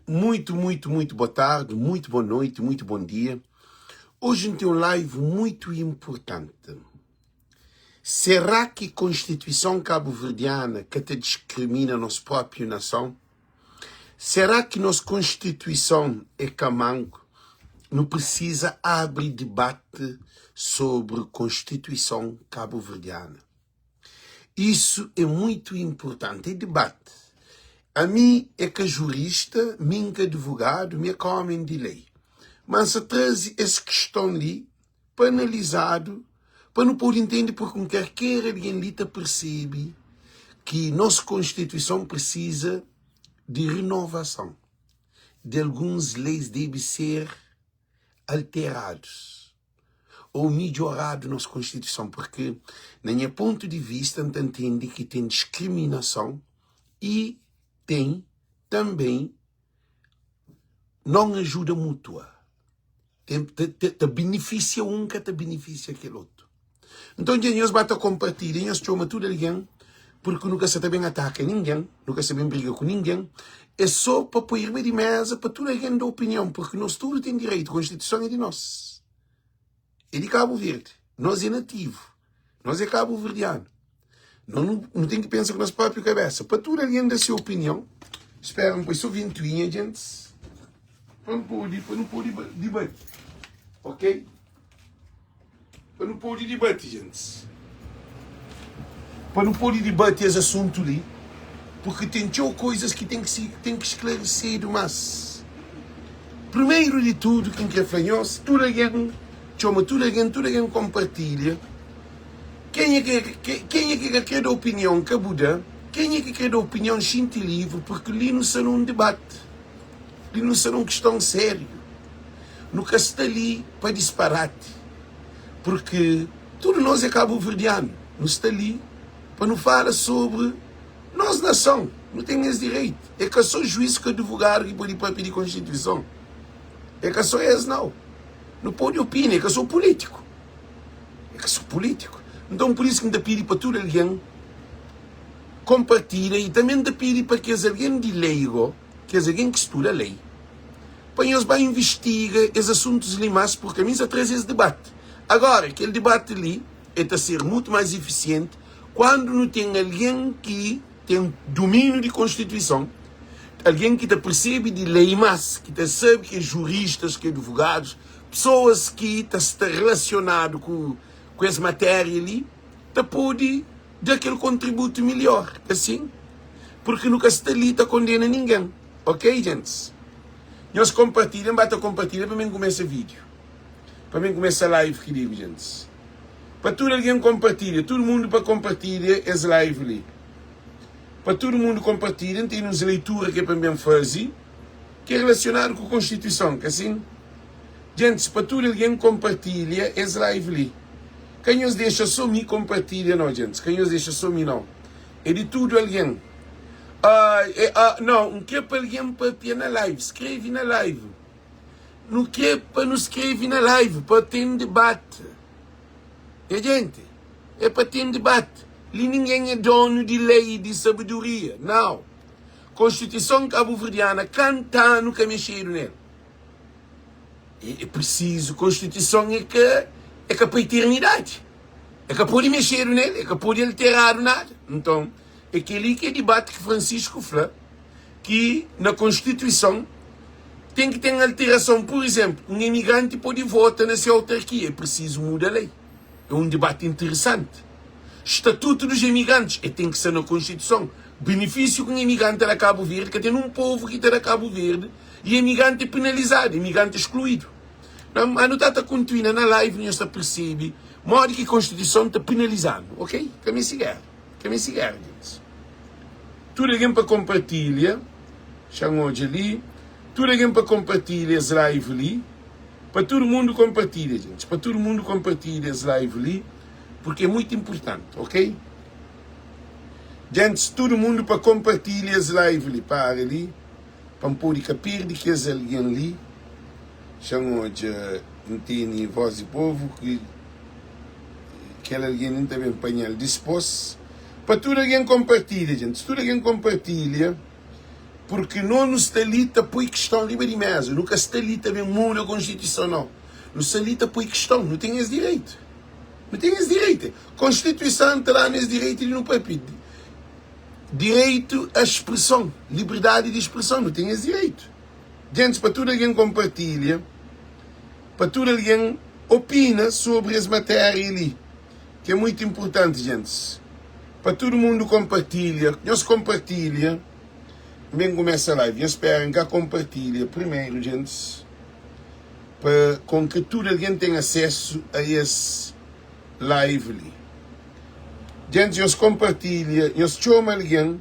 Muito, muito, muito boa tarde, muito boa noite, muito bom dia. Hoje tem um live muito importante. Será que Constituição Cabo-Verdiana que te discrimina nossa própria nação? Será que nossa Constituição é camango? Não precisa abrir debate sobre Constituição Cabo-Verdiana. Isso é muito importante, é debate. Ami é ka jurista, mi N ka advogadu, mi é ka ómi di lei. Má N sa traze es kiston li pa analizadu, pa nu pode intende purki un karker algen li ta persebe ki nos Konstituison prisiza di renovason, di alguns leis debe ser alteradus. ou midjoradu nos konstituison purki na nha pontu di vista N ta ntende ki ten diskriminason i ten tanben non ajuda mutua ten ta binifisia un ka ta binifisia kel otu nton dja nhos ba ta konpartilha nhos txoma tudu algen purki nu ka sa ta ben ataka ningen nu ka sa ben briga ku ningen é so pa poi riba di meza pa tudu algen da opinion purki nos tudu ten direitu konstituison é di nos. É di Kabu Verdi. Nos é nativu. Nos é kabuverdianu. Nos nu ten ki pensa ku nos própriu kabésa. Pa tudu algen da se opinion. Spera N poi so ventuinha, djentis, pa N pode, pa nu pode dibati. Ok? Pa nu pode dibati, gentis. Pa nu pode dibati es asuntu li, purki ten txeu koizas ki ten ki si, ten ki sklarisedu más. Primeru di tudu ki N kre fla nhos, tudu algen txoma tudu algen, tudu algen konpartilha. Kenha ki, kenha ki ka kre da opinion ka bu da, kenha ki kre da opinion xinti livri, purki li nu sta na un dibati. Li nu sta na un kiston sériu. Nu ka sta li pa disparati, purki tudu nos é kabuverdianu. Nu sta li pa nu fala sobri nos nason. Nu ten es direitu. É ka so juiz ku advogadu ki pode papia di konstituison. É ka so es, nau. Nu pode opina, é ka so pulítiku. É ka so pulítiku. Nton, pur isu ki N ta pidi pa tudu algen konpartilha i tanbe N ta pidi pa kes algen di lei go, kes algen ki studa lei, pa nhos ba invistiga es asuntus li más, purki ami N sa traze es dibati. Agora, kel dibati li e ta ser mutu más ifisienti kuandu nu ten algen ki ten dumíniu di Konstituison, algen ki ta persebe di lei más, ki ta sabe ki é juristas, ki é advogadus, pesoas ki ta sta relasionadu ku ku es matéria li, ta pode da kel kontributu milhor, ka sin? Purki nu ka sta li ta kondena ningen, ok gentis? Nhos konpartilha, N ba ta konpartilha pa mi N kumesa vídiu, pa mi N kumesa live ki digu gentis. Pa tudu algen konpartilha, tudu mundu pa konpartilha es live li. Pa tudu mundu konpartilha, N tene uns leitura ki é pa N ben faze, ki é relasionadu ku konstituison, ka sin? Gentis, pa tudu algen konpartilha es live li. Ka nhos dexa so mi konpartilha nau, gentis, ka nhos dexa so mi nau. É di tudu algen. Ah, é, ah, nau, N kre pa algen papia na live, skreve na live. Nu kre pa nu skreve na live, pa ten debate. Nha gente, é pa ten debate. Li ningen é donu di lei di sabedoria, nau. Konstituison kabuverdiana kanta anu ka mexedu nel. É prisizu, konstituison é ka, é ka pa eternidadi. É ka pode mexedu nel, é ka pode alteradu nada. Nton, é kel-li ki é dibati ki Francisco fla ki na Konstituison ten ki ten alterason. Pur izénplu, un emigranti pode vota na se autarkia, é prisizu muda lei. É un dibati interesanti. Statutu dos emigrantis, é ten ki sta na Konstituison. Benefísiu ki un emigranti ta da Kabu Verdi, ka ten un povu ki ta da Kabu Verdi y emigranti é penalizadu, emigranti é skluidu. Ma nu ta ta kontinua na live nhos ta persebe modi ki konstituison ta penaliza-nu, ok? Ka meste géra, ka meste géra gentis. Tudu algen pa konpartilha, xa-m odja li, tudu algen pa konpartilha es live li, pa tudu mundu konpartilha gentis, pa tudu mundu konpartilha es live li, purki é muitu inpurtanti, ok? Gentis, tudu mundu pa konpartilha es live li, para li. Pa N pode ka perde kes algen li Xa-m odja N tene vós di povu Ki kel algen li N ta ben panha-l dispôs Pa tudu algen konpartilha, djentis Tudu algen konpartilha. Purki no nu sta li ta poi kiston riba di meza. Nu ka sta li ta ben muda konstituison no. Nu sta li ta poi kiston. Nu ten es direitu. Nu ten es direitu. Konstituison ta da-nu es direitu di nu papia. Direitu a spreson, liberdadi di spreson, nu ten es direitu. Gentis, pa tudu algen konpartilha, pa tudu algen opina sobri es matéria li, ki é muitu inpurtanti, gentis. Pa tudu mundu konpartilha, nhos konpartilha. N ben kumesa live, nhos spera N ka konpartilha primeru, gentis, pa kon ki tudu algen ten asesu a es live li. Gentis, nhos konpartilha, nhos txoma algen.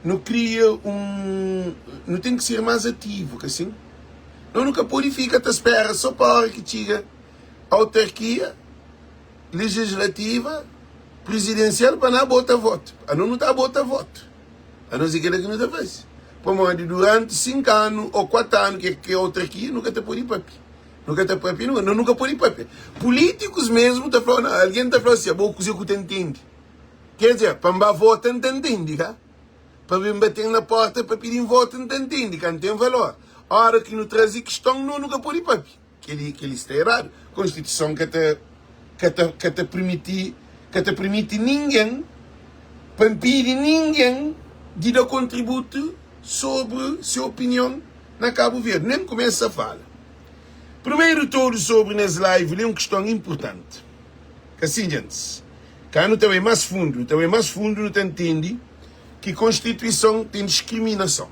Nu kria un. Nu ten ki ser más ativu, ka sin? No nu ka pode fika ta spera so pa óra ki txiga autarkia, lejislativa, prizidensial pa na bota votu. Ano nu ta bota votu. Anos é kela ki nu ta faze. Pamodi duranti 5 anu ô 4 anu ki é autarkia nu ka ta pode papia. Nu ka ta papia, nu, nu ka pode papia. Polítikus mesmu ta fla, algen ta fla asi, abo kuzê ku ta ntende? Quer dizer, pa N ba vota N ta ntende, ka? Pa ben baten na porta pa pidi-m votu N ta ntende, ka? N ten valor. Ora ki nu traze kiston, no nu ka pode papia. Kel-li, kel-li sta eradu. Konstituison ka ta, ka ta, ka ta permiti, ka ta permiti ningen pa npidi ningen di da kontributu sobri se opinion na Kabu Verdi. Nen kumesa fala. Primeru todo sobri nes live li un kiston inpurtanti. Ka sin, djentis? Ka nu ta bai mas fundu, nu ta bai mas fundu nu ta ntende ki konstituison ten diskriminason.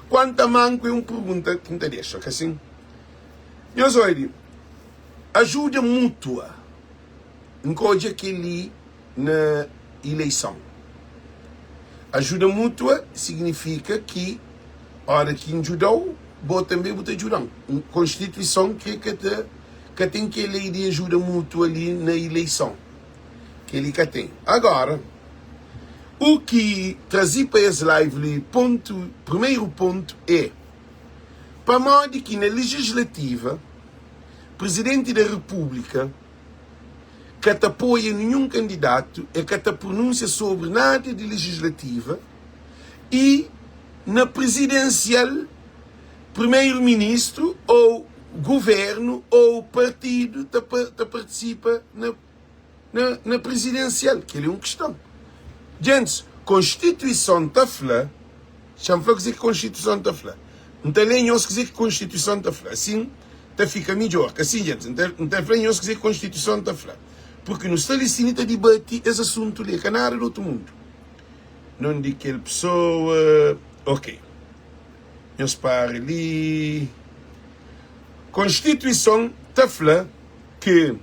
Kuantu a manku e un pergunta ki N ta dexa, ka sin? Nhos oidi, ajuda mutua, N ka odja kel-li na ileison. Ajuda mutua signifika ki ora ki N djuda-u, bo tanbe bu ta djuda-m. Konstituison kre ka ta ka ten kel lei di ajuda mutua li na ileison. Kel-li ka ten. Agora, u ki trazi pa es live li pontu, primeru pontu é pamodi ki na legislativa Presidenti da Repúblika ka ta apoia ninhun kandidatu, e ka ta pronúnsia sobri nada di legislativa y na prizidensial Primeru-Ministru ou Guvernu ou partidu ta ta partisipa na na na prizidensial. Kel-li é un kiston. Djentis, Konstituison ta fla, xa-m fla kuzê ki Konstituison ta fla. N ta lé nhos kuzê ki Konstituison ta fla, asin ta fika midjór. Ka sin, djentis? N ta N ta fla nhos kuzê ki Konstituison ta fla, purki nu sta li sin i ta dibati es asuntu li, é ka nada di otu mundu. Nóm di kel pesoa. Ok. Nhos para li. Konstituison ta fla ki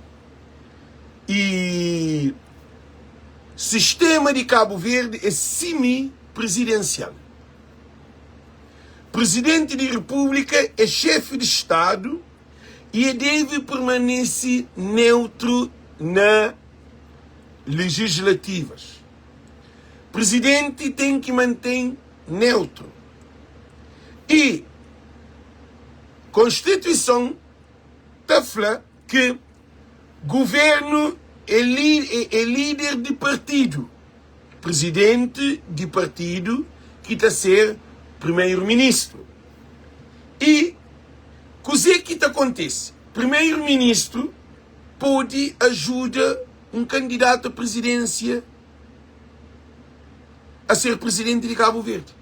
i sistema di Kabu Verdi é simi-prizidensial. Prizidenti di Repúblika é xefi di Stadu i e debe permanese neutru na lejislativas. Prizidenti ten ki manten neutru i Konstituison ta fla ki Guvernu é é lider di partidu, prizidenti di partidu ki ta ser primeru-ministru. I kuzê ki ta kontise? Primeru-ministru pode ajuda un kandidatu a prizidénsia a ser prizidenti di Kabu Verdi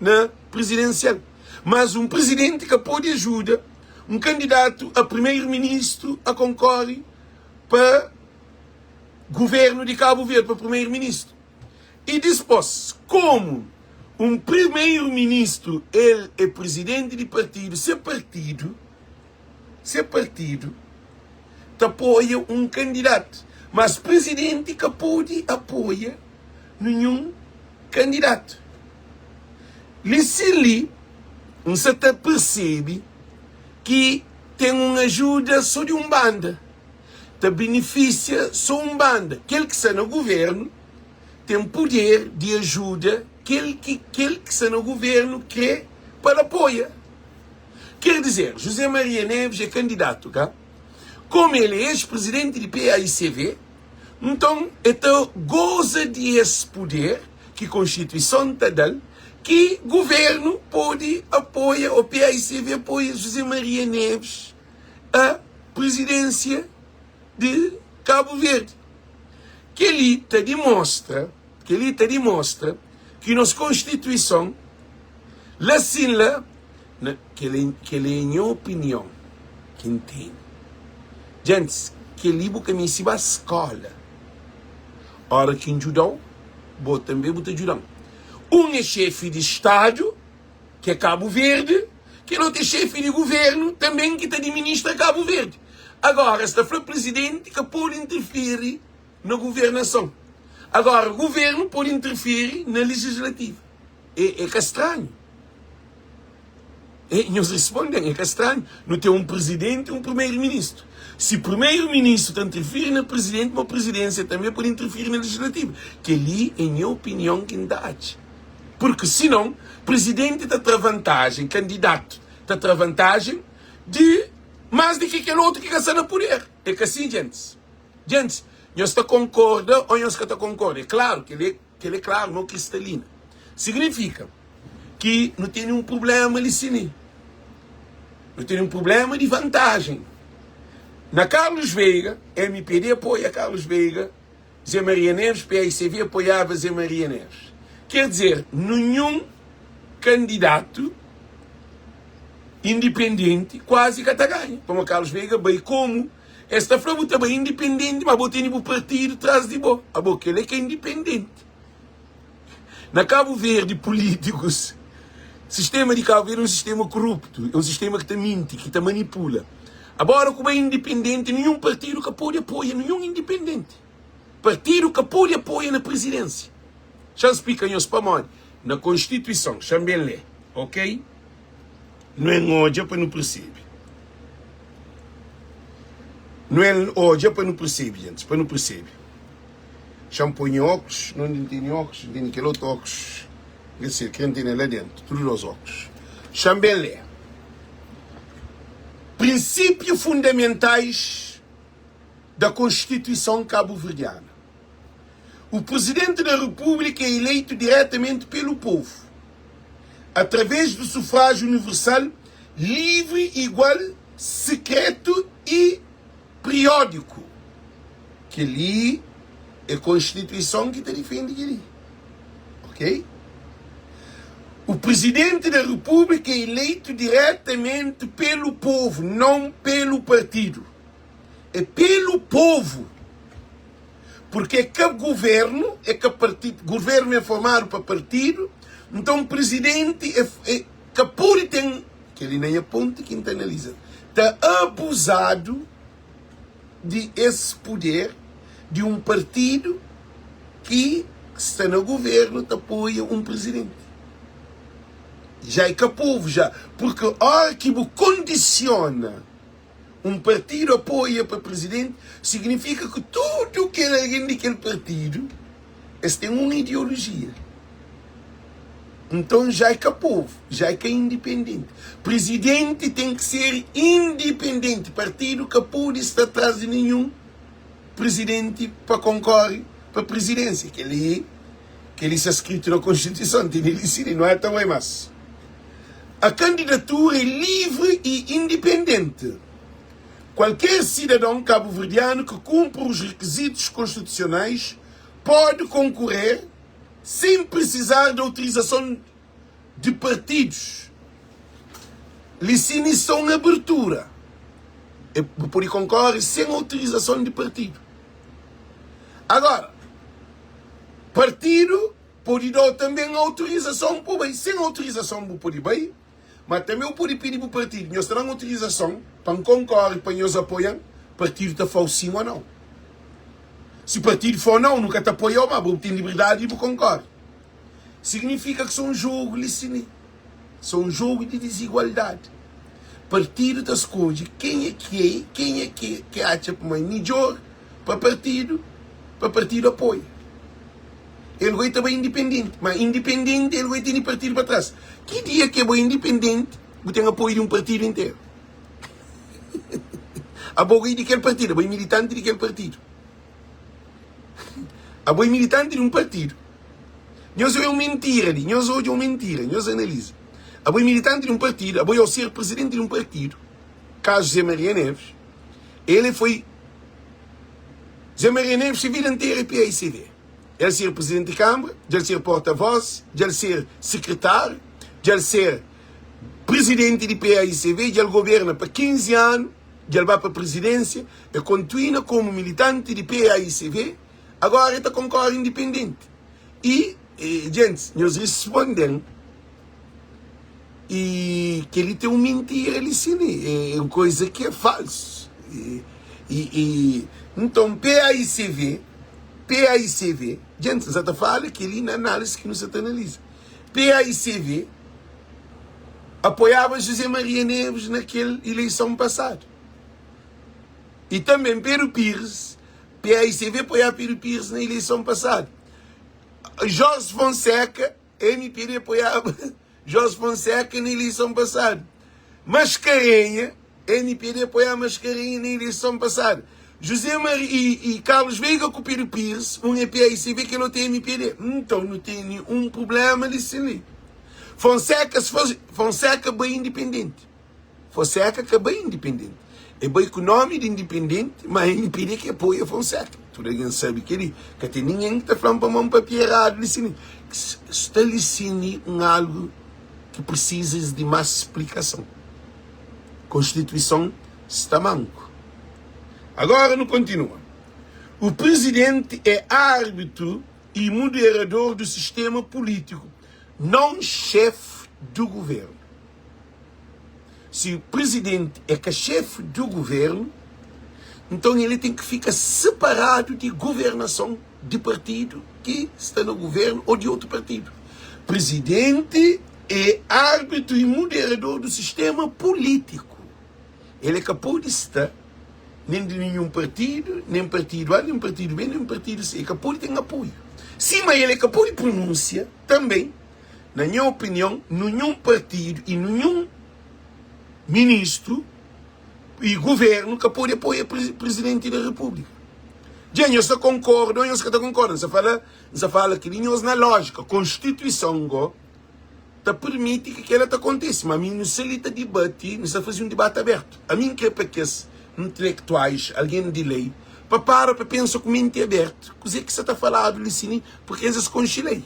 na prizidensial. Mas un prizidenti ka pode ajuda un kandidatu a primeru-ministru a konkore pa guvernu di Kabu Verdi, pa primeru-ministru. I dispos, komu un primeru-ministru el e prizidenti di partidu, se partidu, se partidu ta apoia un kandidatu, mas prizidenti ka pode apoia ninhun kandidatu. Li sin li, N sa ta persebe ki ten un ajuda so di un banda, ta benefisia so un banda, kel ki sta na guvernu ten puder di ajuda kel ki kel ki sta na guvernu kre pa el apoia. Ker dizer, José Maria Neves é kandidatu, ka? Komu el é ex-prizidenti di PAICV, nton el ta goza di es puder ki Konstituison ta da-l. Ki governu pode apoia ou paicv apoia José Maria Neves a presidência de Cabo Verde? Kel-li ta dimostra, kel-li ta dimostra ki nos Konstituison la sin la, na, kel-li, kel-li é nha opinion ki N tene. Djantis, kel-li bu ka meste ba skóla. Óra ki N djuda-u, bo tanbe bu ta djuda-m. Un é xefi di Stadu, ki é Kabu Verdi, kel otu é xefi di Guvernu, tanben ki ta adiministra Kabu Verdi. Agora, es ta fla Prizidenti ka pode interfiri na guvernason. Agora, Guvernu pode interfiri na Legislativu. É, é ka stranhu? E nhos responde-m, é ka stranhu nu ten un prizidenti i un primeru-ministru. Si primeru-ministru ta ntirfiri na prizidenti, ma prizidénsia tanbê pode ntirfiri na lejislativu. Kel-li é nha opinion ki N ta atxa. Purki sinon, prizidenti ta tra vantajen, kandidatu ta tra vantajen di más di ki kel otu ki ka sta na puder. É ka si, djentis? Djentis, nhos ta konkorda ô nhos ka ta konkorda? É klaru, kel-li é. Kel é klaru no kristalina. Signifika ki nu tene un prublema li si. Nu tene un prublema di vantajen. Na Carlos Veiga, mpd apoia Carlos Veiga, Zé Maria Neves, paicv apoiava Zé Maria Neves. Ker dizer, ninhun kandidatu indipendenti kuazi ka ta ganha. Pamodi Carlos Veiga bai komu Es ta fla bu ta bai indipendenti ma bo tene bu partidu tras di bo. Abo kel é ka indipendenti. Na Kabu Verdi pulitikus, sistema di Kabu Verdi é un sistema kuruptu, é un sistema ki ta minti, ki ta manipula. Abo ora ku bai indipendenti ninhun partidu ka pode apoia ninhun indipendenti. Partidu ka pode apoia na prizidensia. Xa-m splika nhos pamodi. Na konstituison, xa-m ben lé, ok? Nu en odja pa nu persebe. Nu en odja pa nu persebe, gentis, pa nu persebe. Xa-m poi nha óklus, nonde N tene óklus, N tene kel otu óklus, N ka se, kre N tene la dentu, tudu dos óklus. Xa-m ben lé. Prinsípiu fundamentais da Konstituison Kabuverdiana. O Presidente da República é eleito diretamente pelo povo, através do sufrágio universal, livre, igual, secreto e periódico. Kel-li é Konstituison ki ta difende kel-li. Ok? O Presidente da República é eleito diretamente pelo povo, não pelo partido. É pelo povo. Porque é ka governo, é ka partido, governo é formado pa partido, então presidente é, é ka pode ten, kel-li na nha ponto ki N ta analiza, ta abuzadu di es puder di un partido ki sta na governo ta apoia un presidente. Já é ka povo já, porque ora ki bu kondisiona un partidu apoia pa prizidenti, signifika ki tudu kel algen di kel partidu es ten un ideolojia. Nton ja é ka povu, ja é ka indipendenti. Prizidenti ten ki ser indipendenti, partidu ka pode sta tras di ninhun prizidenti pa konkore pa prizidénsia. Kel-li kel-li sta skritu na konstituison, tene li si li, no é ta bai más. A candidatura é livre e independente. Qualquer cidadão cabo-verdiano que cumpra os requisitos constitucionais pode concorrer sem precisar de autorização de partidos. Li sta un abertura. E bu pode concorre sem autorização de partido. Agora, partido Pode dau tanben autorizason pa bu bai. Sen autorizason bu pode bai, ma tanbe bu pode pidi bu partidu, Nhos ta dan autorizason pa N konkore pa nhos apoia-m? Partidu ta fla-u sin o nau. Si partidu fla-u nau, nu ka ta apoia-u, ma bu ten liberdadi di bu konkore. Signifika ki so un jogu li si li. So un jogu di dizigualdadi. Partidu ta skodje kenha ki é, kenha ki ki atxa ma é midjor pa partidu, pa partidu apoia. El goi ta bai indipendenti, ma indipendenti el goi tene partidu pa tras. Ki dia ke bo indipendenti, bu ten apoiu di un partidu interu. Abo goi di kel partidu, abo é militanti di kel partidu. Abo é militanti di un partidu. Nhos obi un mintira li, nhos odja un mintira, nhos analiza. Abo é militanti di un partidu, abo é o ser prizidenti di un partidu, kazu Zé Maria Neves, ele foi Zé Maria Neves se vida inteira é PAICV. El ser prizidenti di kambra, dja el ser porta-voz, dja el ser sekretáriu, dja el ser prizidenti di PAICV, dja el governa pa 15 anu, dja el ba pa prizidênsia, el kontuina komu militanti di PAICV, agora el ta konkore indipendenti. I, djentis, nhos risponde-m, i kel-li ten un mintira li sin, é un koza ki é falsu. I, i, nton, PAICV, PAICV, djentis, N sa ta fala kel-li na análisi ki nu sa ta analiza. PAICV apoiaba José Maria Neves na kel ileison pasadu. I tanben Pedro Pires, PAICV apoiaba Pedro Pires na ileison pasadu. Jorge Fonseca, MPD apoiaba Jorge Fonseca na ileison pasadu. Mascarenha, MPD apoiaba Mascarenha na ileison pasadu. José Maria e, e Carlos Veiga ku Pedro Pires, un é PAICV, kel otu é MPD. Nton nu tene un problema li sin li. Fonseca, Fonseca bai independente. Fonseca ka bai independente. E bai ku nomi di independente, ma MPD ki apoia Fonseca. Tudu algen sabe kel-li. Ka ten ningen ki ta fla-m pamodi N papia eradu li sin li. Sta li sin li un algu ki prisizas di más splikason. Konstituison sta manku. Agora nu kontinua. O presidente é árbitro e moderador do sistema político, não chefe do governo. Si presidente é ka chefe do governo, nton ele ten ki fika separadu di governason di partidu ki sta na governo ou di otu partidu. Presidente é árbitro e moderador do sistema político. El é ka pode sta nen di ninhun partidu, nen partidu A, nen partidu B, nen partidu C. El ka pode ten apoiu. Sima el é ka pode prunúnsia tanben, na nha opinion, ninhun partidu y ninhun ministru y guvernu ka pode apoia Presidenti di Repúblika. Dja nhos ta konkorda o nhos ka ta konkorda? N sa fala, N sa fala kel-li nhos na lójika. Konstituison go ta permiti ki kela ta kontise, ma ami nu sta li ta dibati, nu sta faze un dibati abertu. Ami N kre pa kes ntelektuais, algen di lei, pa para pa pensa ku menti abertu kuze ki sa ta faladu li sini, purki es es konxe lei.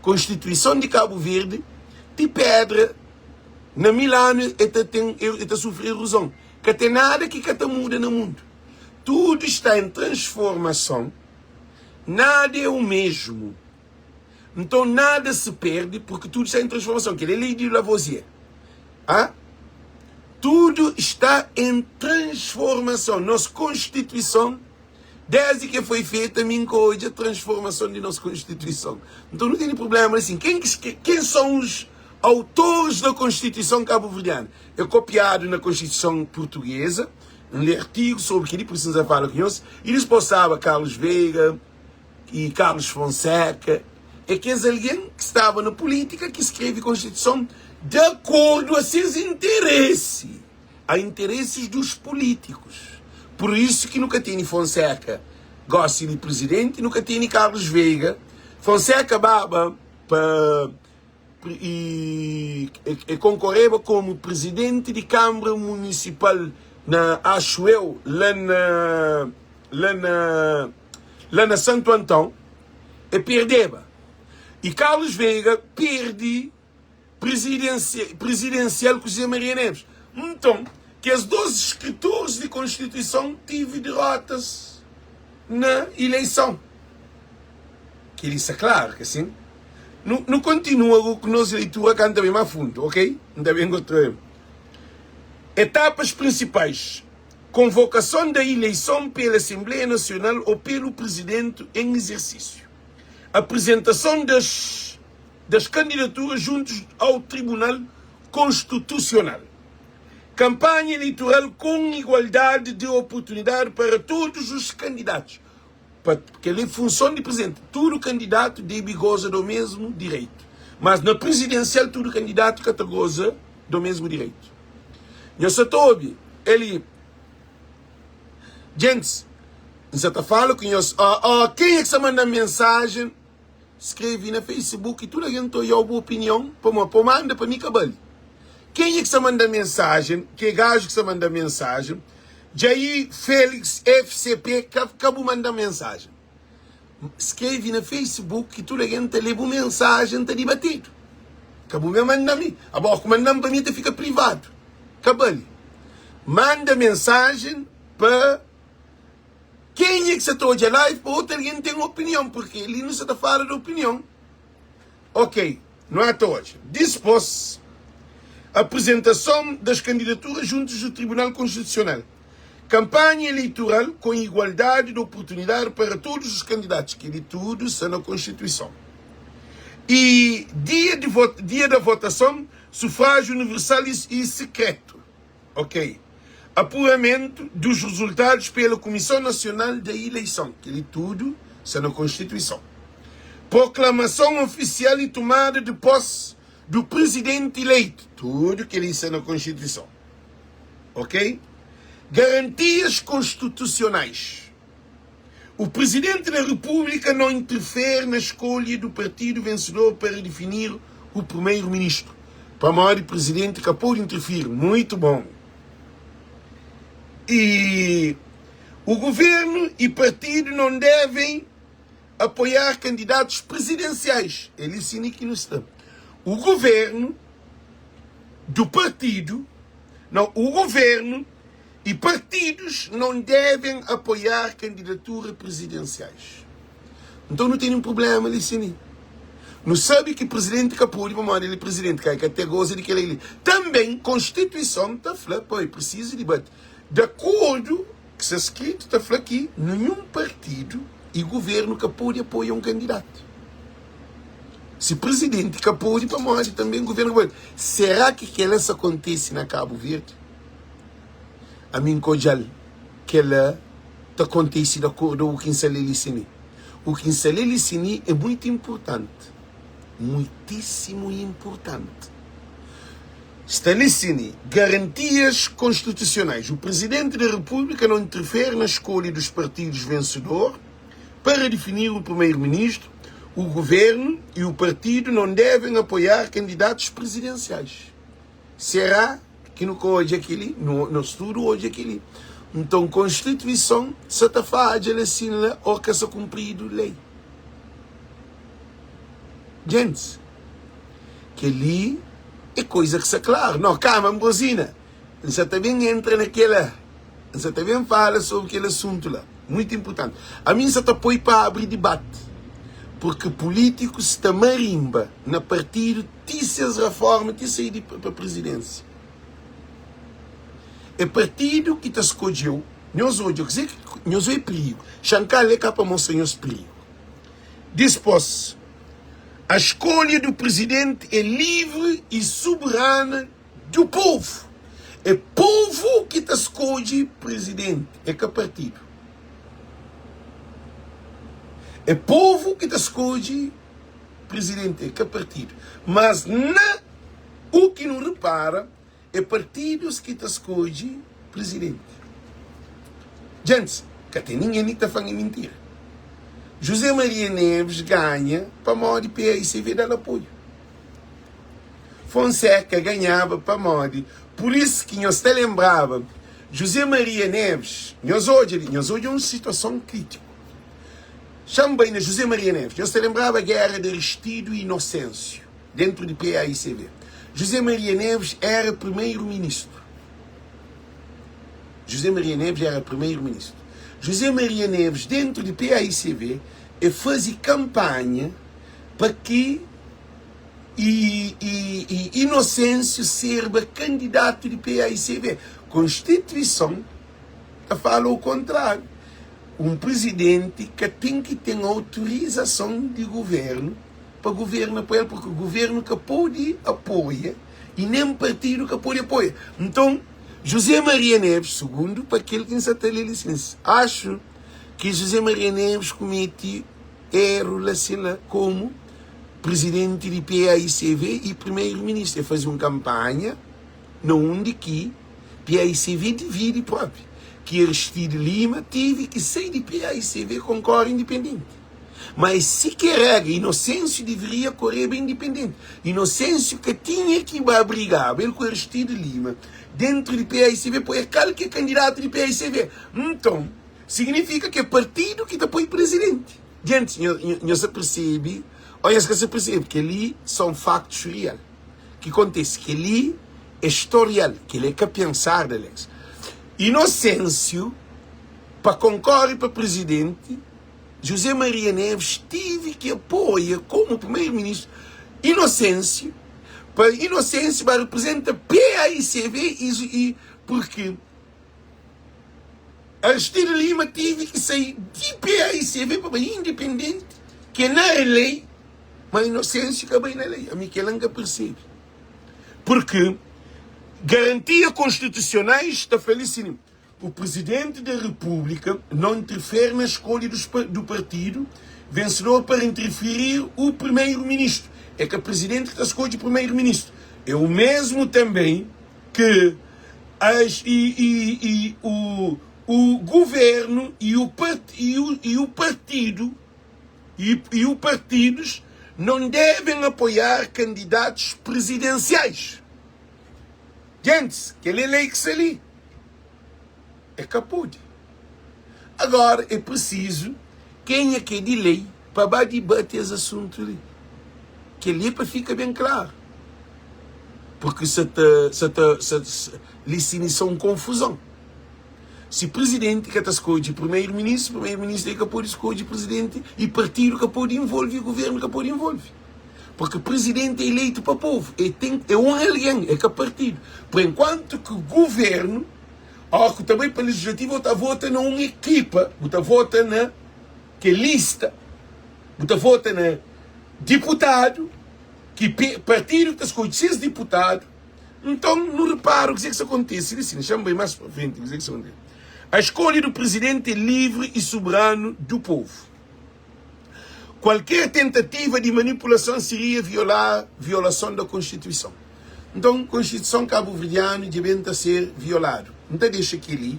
Konstituison di Kabu Verdi ti pedra na mil anu e ta ten e ta sufri erozon. Ka ten nada ki ka ta muda na mundu. Tudu sta en transformason, nada é o mesmu. Nton nada se perde porque tudo está em transformação. Kel é lei di Lavoisier. Ah? Tudo está em transformação. Nos Constituição, desde que foi feita, mi nka odja transformação di nos Constituição. Nton nu tene problema assim. Quem, quem são os autores da Constituição cabo-verdiana? É copiado na Constituição portuguesa. N lê artigo sobre kel-li, por isso N sa fala ku nhos. E dispôs staba Carlos Veiga, i Carlos Fonseca é kes algen ki staba na pulítika ki skrebe Konstituison di akordu a ses interesi, a intereses dos políticos. Pur isu ki nu ka tene Fonseca gosi li prizidenti, nu ka tene Carlos Veiga. Fonseca baba pa e konkoreba komu prizidenti di Kanbra Munisipal na, axu eu, la na, la na, la na Santu Antão, e perdeba. E Carlos Veiga perde prizidensial ku José Maria Neves. Nton, kes dos skritoris di Konstituison tive derotas na ileison. Kel-li sta klaru, ka sin? Nu, nu kontinua ku nos leitura ka N ta ben más fundu, ok? N ta ben otra. Etapas prinsipais, Konvokason da ileison pela Asenbleia Nasional ô pelu Prizidentu en izersísiu, Aprezentason das das kandidaturas juntus au Tribunal Konstitusional, Kanpanha eleitoral kon igualdadi di oportunidadi para todos os kandidatus, Pa kel-li, funson di prizidenti, tudu kandidatu debe goza do mesmu direitu. Mas na prizidensial tudu kandidatu ka ta goza do mesmu direitu. Nhos sa ta obi el li? Djentis, N sa ta fala ku nhos. Ó, ó, kenha ki sa manda-m mensajen? Skreve na Facebook i tudu algen ta oiau bu opinion pamodi pa bu manda pa mi ka bali. Kenha ki sta manda mensajen, ke gaju ki sta manda mensajen, Jair Felix FCP ka ka bu manda mensajen. Skreve na Facebook ki tudu algen ta lê bu mensajen ta dibatedu. Ka bu ben manda mi. Abo ku manda-m pa mi ta fika privadu. Ka bali. Manda mensajen pa Kenha ki sa ta odja live pa otu algen ten opinion, purki li nu sa ta fala di opinion. Ok, nu ata odja. Dispos, apresentason das candidaturas juntos do Tribunal Constitucional. Kampanha eleitoral com igualdade de oportunidade para todos os candidatos, kel-li tudu sta na Constituison. E dia de dia da votason, sufrágio universal e secreto. Ok. Apuramento dos resultados pela Comissão Nacional da Eleição. Kel-li tudu sta na Konstituison. Proklamason ofisial y tumada de posse do Presidente eleito. Tudu kel-li sta na Konstituison. Ok. Garantias konstitusionais. O Presidente da República não interfere na escolha do partido vencedor para definir o Primeiro-Ministro. Pamodi Presidente ka pode interfere. Muito bom. E o Governo e partido não devem apoiar candidatos presidenciais. É li que nos sta. O Governo do partido, não, o Governo E partidos não devem apoiar candidatura presidenciais. Então nu tene um problema li sini. Nu sabe ki presidente ka pode pamodi el é presidente, ka ka te goza di kel li. Também constituição ta fla pa é preciso debate. De acordo ki sta skrito ta fla ki nenhum partido e governo ka pode apoia um candidato. Si presidente ka pode pamodi também governo ka pode. Será ki kela sa acontece na Cabo Verde? Ami N ka odja-l. Kel-la ta kontise di akordu u ki N sta lé li sini. U ki N sta lé li sini é muitu inpurtanti. Muitísimu inpurtanti. Sta li sini, Garantias konstitusionais, O Presidente da Repúblika não interfere na escolha dos partidos vencedor para definir o Primeiro-Ministro, o Governo e o partido não devem apoiar candidatos presidenciais. Será ki nu ka odja kel-li? Nos tudu odja kel-li. Nton, Konstituison sa ta fadja la sin la ô ka sa kunpridu lei? Gentis, kel-li é koiza ki sta klaru. No, kama, Ambrosina, N sa ta ben entra na kel-la. N sa ta ben fala sobri kel asuntu la. Muitu inpurtanti. Ami N sa ta poi pa abri dibati, purki pulítikus ta marinba na partidu. Ti ses reforma ti sai di pa presidência. É partido ki ta skodjeu. Nhos odja kuze ki nhos oi perigo. Xankal é ka pa mostra nhos perigo. Dispos, a escolha do presidente é livre e soberana do povo. É povo ki ta skodje presidente, é ka partido. É povo ki ta skodje Presidente é ka partido, mas na u ki nu repara é partidos ki ta skodje presidente. Djents, ka ten ningen li ki ta fla-m é mintira. José Maria Neves ganha pamodi PAICV da-l apoio. Fonseca ganhaba pamodi, pur is ki nhos ta lenbraba José Maria Neves, nhos odja li, nhos odja un situason kritiku. Xa-m bai na José Maria Neves. Nhos ta lenbraba géra di Aristido i Inosensiu dentu di PAICV. José Maria Neves éra primeru-ministru. José Maria Neves éra primeru-ministru. José Maria Neves dentu di PAICV e faze kanpanha pa ki i i i Inosensiu serba kandidatu di PAICV. Konstituison ta fala o kontráriu. Un prizidenti ka ten ki ten autorizason di guvernu pa guverna pa el, purki guvernu ka pode apoia i nen partidu ka pode apoia. Nton, José Maria Neves, sugundu pa kel ki N sa ta lé li sin, axu ki José Maria Neves kumete eru la sin la komu prizidenti di PAICV i primeru-ministru. El faze un kanpanha. Na undi ki paicv dividi propi, ki Aristide Lima tive ki sai di paicv konkore indipendenti. Ma é si ki é regra. Inosensiu deveria koreba indipendenti. Inosensiu ka tinha ki ba brigaba el ku Aristide Lima dentru di paicv po é kal ki é kandidatu di paicv. Nton, signifika ki é partidu ki ta poi prezidenti. Gentis, nhos sa persebe ô nhos ka sa persebe kel-li son faktus real ki kontise. Kel-li é storial, kel-li é ka pensar di Alex. Inosensiu pa konkore pa prezidenti, José Maria Neves tive ki apoia komu primeiro-ministru Inosensiu pa Inosensiu ba reprezenta paicv i porque Aristide Lima tive ki sai di paicv pa bai independenti ke na lei ma Inosensiu ka bai na lei ami kela nka percebe porque garantia constitucionais ta fla li si O Presidente da República não interfere na escolha do partido vencedor para interferir o Primeiro-Ministro. É ka Presidente ki ta skodje Primeiro-Ministro. É o mesmo também que as, e, e, e o, o governo e o, e o, e o partido e, e o partidos não devem apoiar candidatos presidenciais. Gentis, kel é lei ki sta li. É ka pode. Agora é prisizu kenha ki é di lei pa ba dibate es asuntu li. Kel li é pa fika ben klaru. Purki sa ta, sa ta, sa, li si ni sa un konfuzon. Si prizidenti ka ta skodje primeru-ministru, primeru-ministru e ka pode skodje prizidenti i partidu ka pode involve i guvernu ka pode involve. Porque presidente é eleito pa povo, é tem é um alguém, é ka partido. Por enquanto que governo, ó que ta bai pa legislativo, ta vota na um equipa, bu ta vota na que lista, bu ta vota na deputado, que partido que ta escolhe ses deputado, então nu repara o que que acontece, li sim, deixa-me bem mais para frente, o que que acontece. A escolha do presidente é livre e soberano do povo. Qualquer tentativa de manipulação seria violar violação da Constituição. Nton, Constituição Cabo-Verdiano dja ben ta ser violadu. N ta dexa kel-li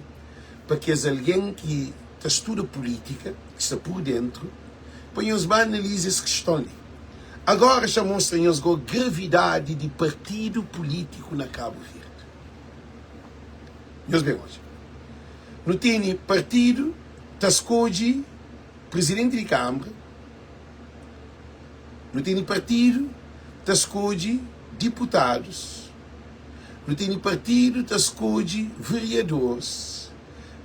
pa kes algen ki ta studa pulítika, ki sta pur dentru, pa nhos ba analiza es kiston li. Agora xa mostra nhos go gravidadi di partidu pulítiku na Cabo Verde. Nhos ben odja. Nu tene partidu ta skodje. Presidenti di Kanbra, nu tene partidu ta skodje diputadus, nu tene partidu ta skodje veriadoris,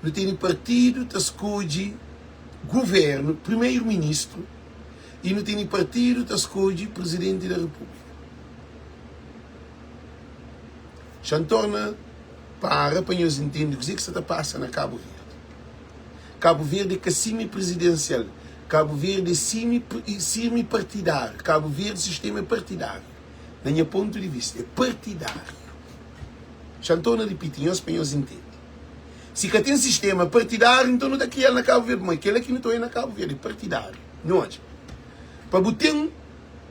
nu tene partidu ta skodje guvernu, primeru-ministru i nu tene partidu ta skodje Presidenti da Repúblika. Xa-m torna para pa nhos intende kuzê ki sta ta pasa na Kabu Verdi. Kabu Verdi é ka simi prizidensial, Kabu Verdi é simi simi partidáriu, Kabu Verdi sistema é partidáriu, na nha pontu di vista é partidáriu. Xa N torna ripiti nhos pa nhos intende. Si ka ten sistema partidáriu, nton nu ta kria-l na Kabu Verdi, ma kela ki nu ta oia na Kabu Verdi é partidáriu. Nhu odja, pa bu ten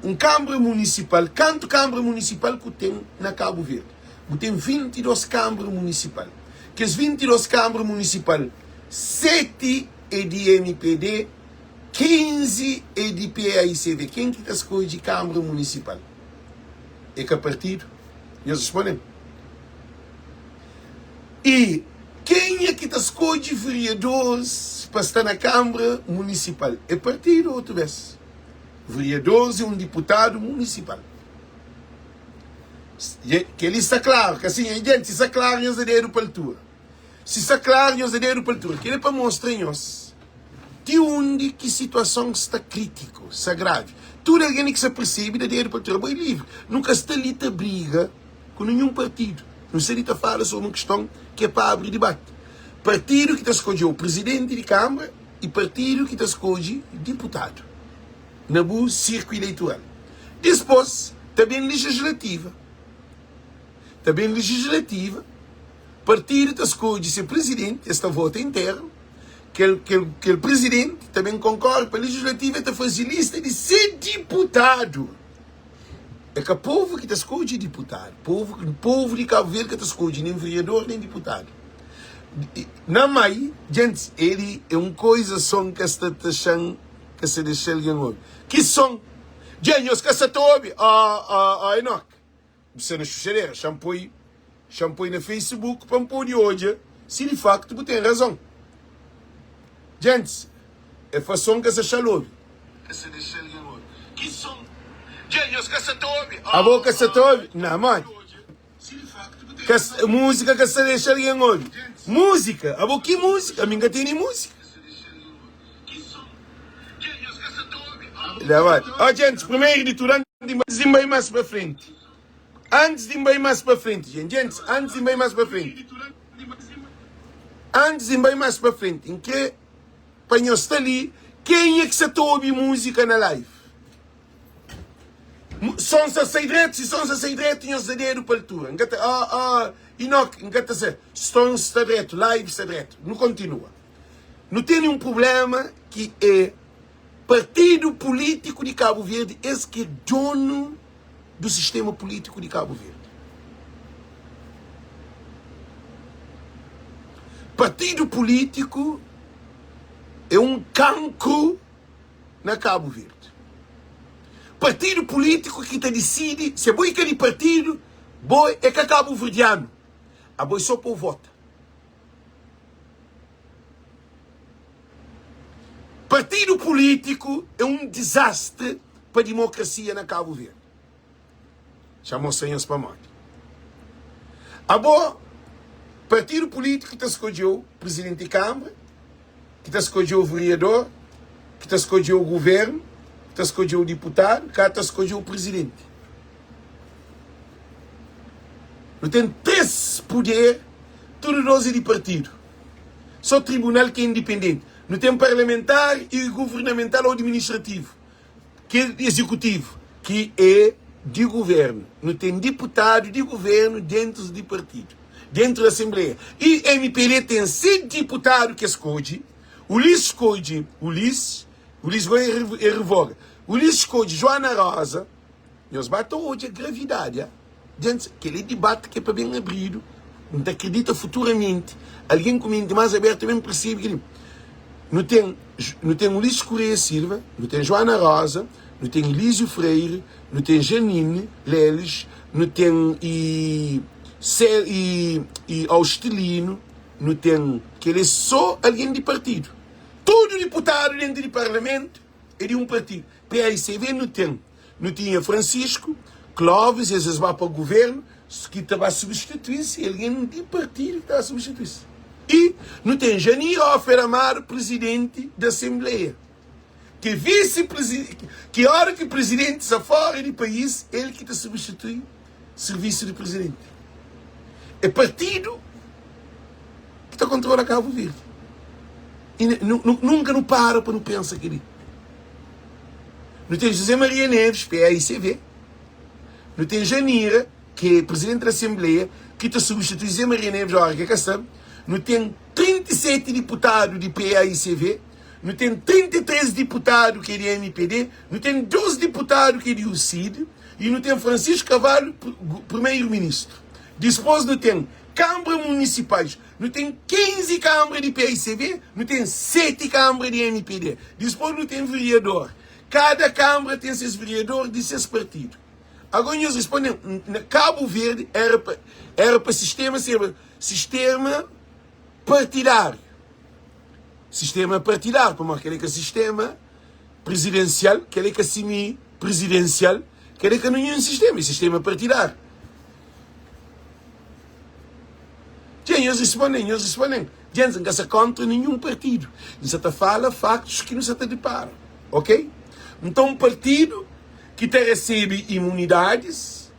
un kanbra munisipal, kantu kanbra munisipal ku ten na Kabu Verdi? Bu ten 22 kanbra munisipal. Kes 22 kanbra munisipal, 7 é di mpd, 15 é di paicv. Ken ki ta skodje kanbra munisipal? É ka partidu? Nhos responde-m. I kenha ki ta skodje veriadoris pa sta na kanbra munisipal? É partidu otu bes? Veriadoris é un diputadu munisipal. Kel-li sta klaru, ka sin? Djenti, si sta klaru, nhos da dedu pa altura. Si sta klaru, nhos da dedu pa altura. Kel-li é pa mostra nhos ti undi ki situason sta krítiku, sta gravi. Tudu algen ki sta persebe, da dedu pa altura. Bo é livri. Nu ka sta li ta briga ku ninhun partidu. Nu sta li ta fala sobri un kiston ki é pa abri dibati. Partidu ki ta skodje-u prizidenti di kanbra i partidu ki ta skodje diputadu. na bu sirku ileitural. Dispôs, ta ben lijislativa. Ta ben lijislativa, partidu ta skodje se prizidenti, es ta vota internu, kel, kel, kel prizidenti ta ben konkore pa lijislativa, el ta faze lista di se diputadu. É ka povu ki ta skodje diputadu. Povu, povu di Kabu Verdi ka ta skodje nen veriador nen diputadu. Na mai, djentis, el é un koiza son ka sta ta xa-m. Ka sa dexa algen obi. Ki son? Dja nhos ka sa ta obi? Ó, ó, ó Enoch, bu sta na xuxadera. Xa-m poi, xa-m poi na Facebook pa N pode odja si di faktu bu ten razon. Djentis, e fa son ka sa xa-l obi. Ka sa dexa algen obi. Ki son? Dja nhos ka sa ta obi? Abo ka sa ta obi? Na, modi? Ka, múzika ka sa dexa algen obi. Múzika? Abo ki múzika? Ami N ka tene múzika. Ó, djentis, primeru di tudu, antis di N bai más pa frenti, antis di N bai más pa frenti, djentis, antis di N bai más pa frenti, antis di N bai más pa frenti, N kre pa nhos sta li, kenha ki sa ta obi múzika na live? Son sa sai dretu, si son sa sai dretu, nhos da dedu pa altura. N ka ta, ó, ó, Enoch, N ka ta sa, son sta dretu, live sta dretu. Nu kontinua. Nu tene un prublema ki é partidu pulítiku di Kabu Verdi, es ki é donu du sistema pulítiku di Kabu Verdi. Partidu pulítiku é un kankru na Kabu Verdi. Partidu pulítiku ki ta disidi se bo é ka di partidu, bo é ka kabuverdianu, abo é so pa bu vota. Partidu pulítiku é un dizastri pa dimokrasia na Kabu Verdi. Xa mostra nhos pamodi. Abo, partidu pulítiku ki ta skodje-u prizidenti di kanbra, ki ta skodje-u veriador, ki ta skodje-u guvernu, ki ta skodje-u diputadu, ka ta skodje-u prizidenti. Nu ten 3 puder, tudu 2 é di partidu. Só tribunal ki é indipendenti. Nu ten parlamentar y guvernamental ou administrativu, ki é exekutivu, ki é di guvernu. Nu ten diputadu di guvernu dentu di partidu, dentu di asenbleia. Y MPD ten se diputadu ki es skodje, Ulisses skodje Ulisses, Ulisses gó é revoga, Ulisses skodje Joana Rosa, Nhos ba ta odja gravidadi a Djents, kel é dibati ki é pa ben abridu. N ta kridita futuramenti algen ku menti más abertu ta ben persebe kel-li. Nu ten, nu ten Ulisses Correia Silva, nu ten Joana Rosa, nu ten Elísio Freire, nu ten Janine Leles, nu ten i i i Austelino, nu ten kel-li é sô algen di partidu. Tudu diputadu dentu di parlamentu é di un partidu. PAICV nu ten. Nu tinha Francisco, Clóvis, es es ba pa governo, ki ta ba substitui-s, algen di partidu ki ta ba substitui-s. I nu ten Janir Ofer Amaro, presidenti di Asenbleia, ki é visi presidenti, ki ora ki presidenti sta fora di país, el ki ta substitui sirvisu di presidenti. É partidu ki ta kontrola Kabu Verdi. I nunka nu para pa nu pensa kel-li. Nu ten José Maria Neves, PAICV, nu ten Janira, ki é presidenti di Asenbleia, ki ta substitui José Maria Neves óra ki el ka sta, nu ten 37 diputadu di PAICV, nu ten 33 diputadu ki é di mpd, nu ten 2 diputadu ki é di UCID i nu ten Francisco Carvalho, primeiro-ministru. Dispôs nu ten Kanbra Munisipais, Nu ten 15 kanbra di paicv, nu ten 7 kanbra di mpd. Dispôs nu ten veriador. Kada kanbra ten ses veriador di ses partidu. Agora nhos responde-m, na Kabu Verdi era pa era pa sistema serba sistema partidáriu. Sistema partidáriu, pamodi kel-li é ka sistema prizidensial, kel-li é ka simi prizidensial, kel-li é ka ninhun sistema, é sistema partidáriu. Dja nhos responde-m, nhos responde-m. Dja N ka sta kóntra ninhun partidu. N sa ta fala faktus ki nu sa ta dipara. Ok? Nton, partidu ki ta resebe imunidadis,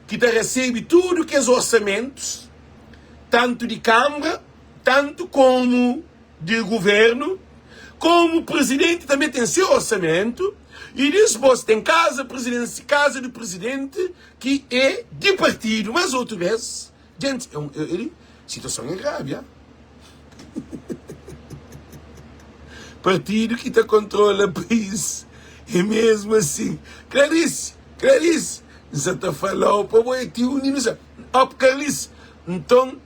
ki ta resebe tudu kes orsamentus, tantu di Kanbra, tantu komu di governu, komu prizidenti tanbe ten se orsamentu, i dispos ten kaza prizidensi, kaza di prizidenti ki é di partidu, mas otu bes, djenti, é un, é, situason é gravi, ha? Partidu ki ta kontrola país é mesmu asin. Clarice, Clarice, N sa ta fala-u pa bo é ti undi nu sa. Op, Carlice, nton,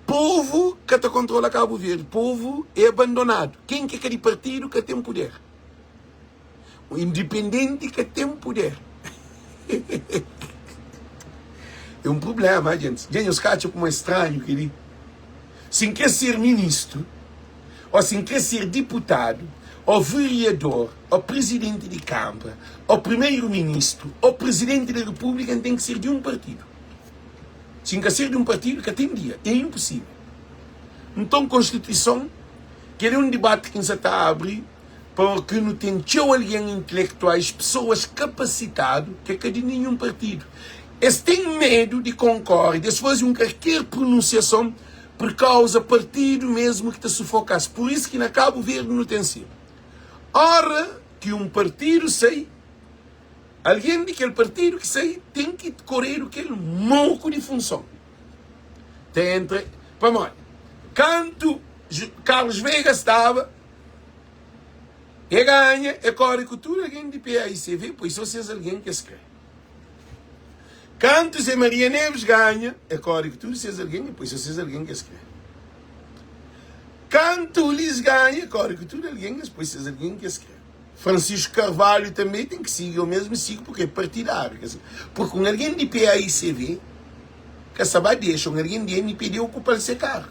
povu ka ta kontrola Kabu Verdi, povu é abandonadu. Ken ki é ka di partidu ka ten puder. Indipendenti ka ten puder. É un prubléma, ha gentis? Dja nhos ka atxa kuma é stranhu kel-li? Si N kre ser ministru, ô si N kre ser diputadu, ô veriador, ô prizidenti di kanbra, ô primeru-ministru, ô prizidenti di repúblika, N ten ki ser di un partidu. Si N ka ser di un partidu, ka ten dia. É inposível. Nton, Konstituison, kel-li é un dibati ki N sa ta abri. Porque nu ten txeu algen intelektuais, pesoas kapasitadu ki é ka di ninhun partidu. Es ten medu di konkore, di es faze un kalker pronunsiason pur kauza partidu mesmu ki ta sufoka-s. Pur isu ki na Kabu Verdi nu ten si, ora ki un partidu sai, algen di kel partidu ki sai ten ki koredu kel moku di funson. Ta entra, pamodi kantu Carlos Veiga staba. E ganha, e kore ku tudu algen di PAICV, pois so ses algen ki es kre. Kantu Zé Maria Neves ganha, e kore ku tudu ses algen, e pois so ses algen ki es kre. Kantu Ulis ganha, e kore ku tudu algen, es pois ses algen ki es kre. Francisco Carvalho tanbe ten ki sigi o mesmu sigu porque é partidário, quer dizer, porque un algen di PAICV ka sa ba dexa un algen di MPD okupa-l se kargu,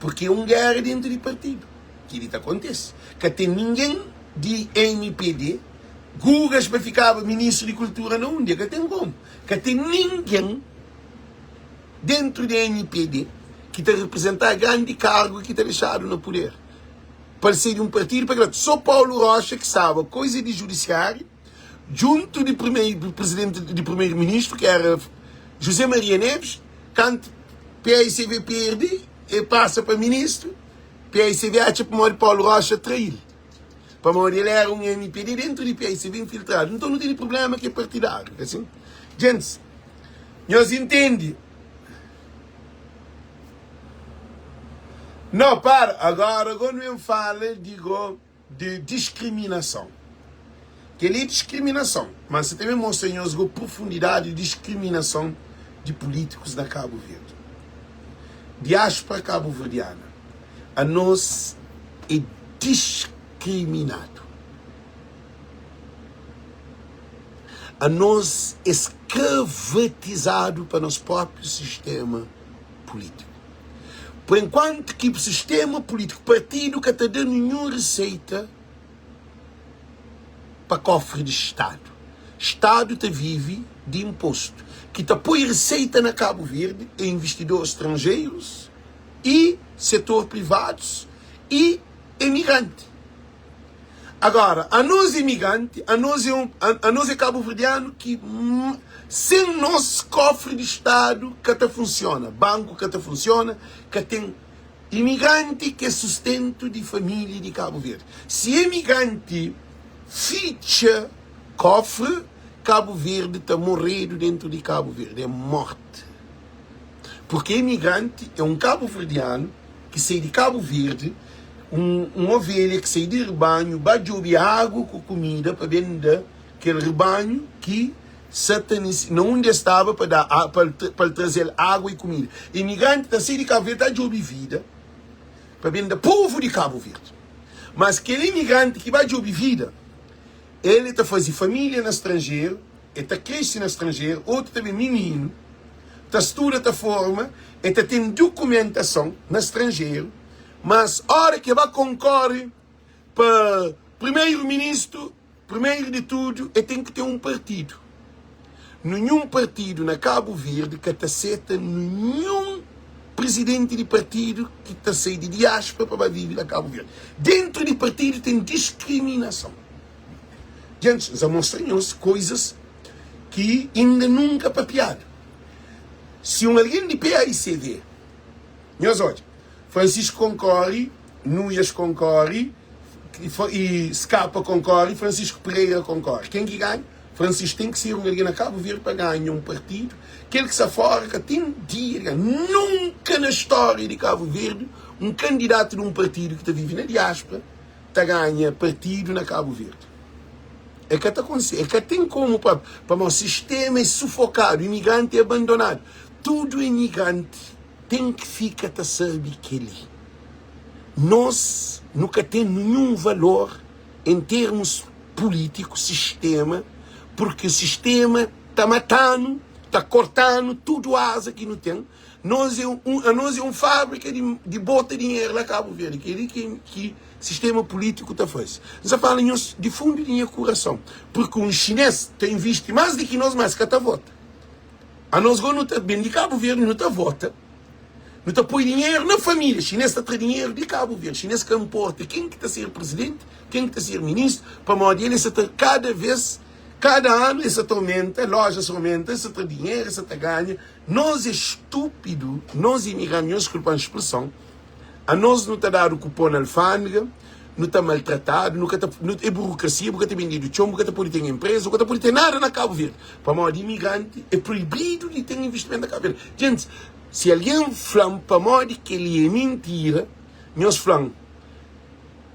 porque é un gera dentu di partidu. Kel-li ta kontise. Ka ten ningen di mpd, Gugas pa fikaba ministru di kultura na un dia, ka ten komu. Ka ten ningen dentru di mpd ki ta reprezentá grandi kargu ki ta dexadu na puder pa el ser di un partidu pa kel otu. So Paulo Rocha ki staba koiza di judisiáriu djuntu di primeru presidenti di primeru ministru ki era José Maria Neves, kantu paicv perde el pasa pa ministru. PICV atxa pamodi Paulo Rocha trail. Pamodi el era un MPD dentro di PICV infiltradu. Nton nu tene problema ki é partidário, ka sin? Gentis, nhos intendi? No, para, agora go nu ben fala di go. di diskriminason. Kel-li é diskriminason, ma N sa ta ben mostra nhos go profundidadi di diskriminason di pulítikus na Kabu Verdi. Diáspora kabuverdiana, anos é diskriminadu. Anos é skravatizadu pa nos própriu sistéma pulítiku. Por enquanto ki sistema político, partido ka ta da nenhum receita pa cofre de Estado. Estado ta vive de imposto. Ki ta poi receita na Cabo Verde é investidores estrangeiros e setor privados e emigrante. Agora, anos imigrante, anos é, um, anos é cabo-verdiano ki sem nos kofre di Estado ka ta funciona, banco ka ta funciona, ka ten imigrante ki é sustento di família di Cabo Verde. Si imigrante fitxa kofre, Cabo Verde ta morredu dentro di Cabo Verde, é morte. Porque imigrante é um cabo-verdiano ki sai di Kabu Verdi, un ovelha ki sai di ribanhu ba djobe agu ku kumida pa ben da kel ribanhu ki sa ta na undi es staba pa da pa el traze-l agu i kumida. Imigranti ta sai di Kabu Verdi ta djobe vida pa ben da povu di Kabu Verdi. Mas kel imigranti ki ba djobe vida, el ta faze família na stranjeru, el ta krese na stranjeru, otu ta ben mininu, ta studa, ta forma, e ta ten dukumentason na stranjeru, mas ora ke ba konkore pa primeru ministru, primeru di tudu e ten ki ten un partidu. Ninhun partidu na Kabu Verdi ka ta seta ninhun prizidenti di partidu ki ta sai di diáspora pa ba vive na Kabu Verdi. Dentru di partidu ten diskriminason. Gentis, N sa mostra nhos koizas ki inda nunka papiadu. Si un algen di PAICV, nhos odja, Francisco konkori, Nuias konkori, i Skapa konkori, Francisco Pereira konkori. Ken ki ganha? Francisco ten ki ser un algen na Kabu Verdi pa ganha un partidu. Kel ki sta fora ka ten dia di ganha. Nunka na stória di Kabu Verdi un kandidatu di un partidu ki ta vive na diáspora ta ganha partidu na Kabu Verdi. É ka ta konse, é ka ten komu pa pamodi sistema é sufokadu, imigranti é abandonadu. Tudu imigranti ten ki fika ta sabe keli. Nos nu ka ten ninhun valor en termus. pulítiku, sistéma, purki sistéma ta mata-nu, ta korta-nu tudu aza ki nu ten. Nos é un, anos é un fábrika di, di bota dinheru la Kabu Verdi. Kel-li ki, ki sistéma pulítiku ta faze. N sa fala nhos di fundu di nha kurason, purki un xinês ta invisti más di ki nos, mas ka ta vota. Anos go nu ta ben di Kabu Verdi, nu ta vota, nu ta poi dinheru na família. Xinês ta tra dinheru di Kabu Verdi. Xinês ka nporta ken ki ta ser prizidenti, ken ki ta ser ministru, pamodi el e sa ta kada vês, kada anu e sa ta omenta, loja sa omenta, e sa tra dinheru, e sa ta ganha. Nos é stúpidu, nos imigranti, nhos diskulpa-m spreson, anos nu ta dadu ku pó na alfândega, nu ta maltratadu, nu ka ta, nu, é burokrasia, bu ka ta bendedu txon, bu ka ta pode ten enpreza, bu ka ta pode ten nada na Kabu Verdi, pamodi imigranti é proibidu di ten investimentu na Kabu Verdi. Gentis, si algen fla-m pamodi kel-li é mintira, nhos fla-m,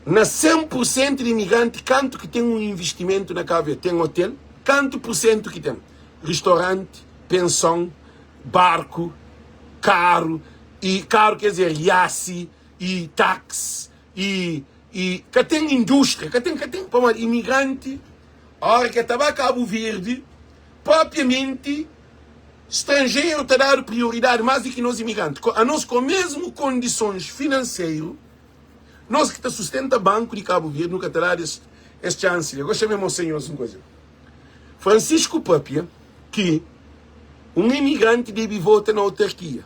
na 100 pur sentu di imigranti kantu ki ten un investimentu na Kabu Verdi? Ten otel? Kantu pur sentu ki ten? Ristoranti? Penson, barku, karu i karu ker dizer iasi i taxi i i ka ten industria ka ten ka ten pamodi imigranti ora ke ta ba Kabu Verdi propriamenti stranjeru ta dadu prioridadi mas di ki nos imigranti anos ku mesmu kondisons finanseru nos ki ta sustenta banku di Kabu Verdi nu ka ta dadu es es txansi li gosi xame mostra nhos un kuza. Francisco papia ki un imigranti debe vota na autarkia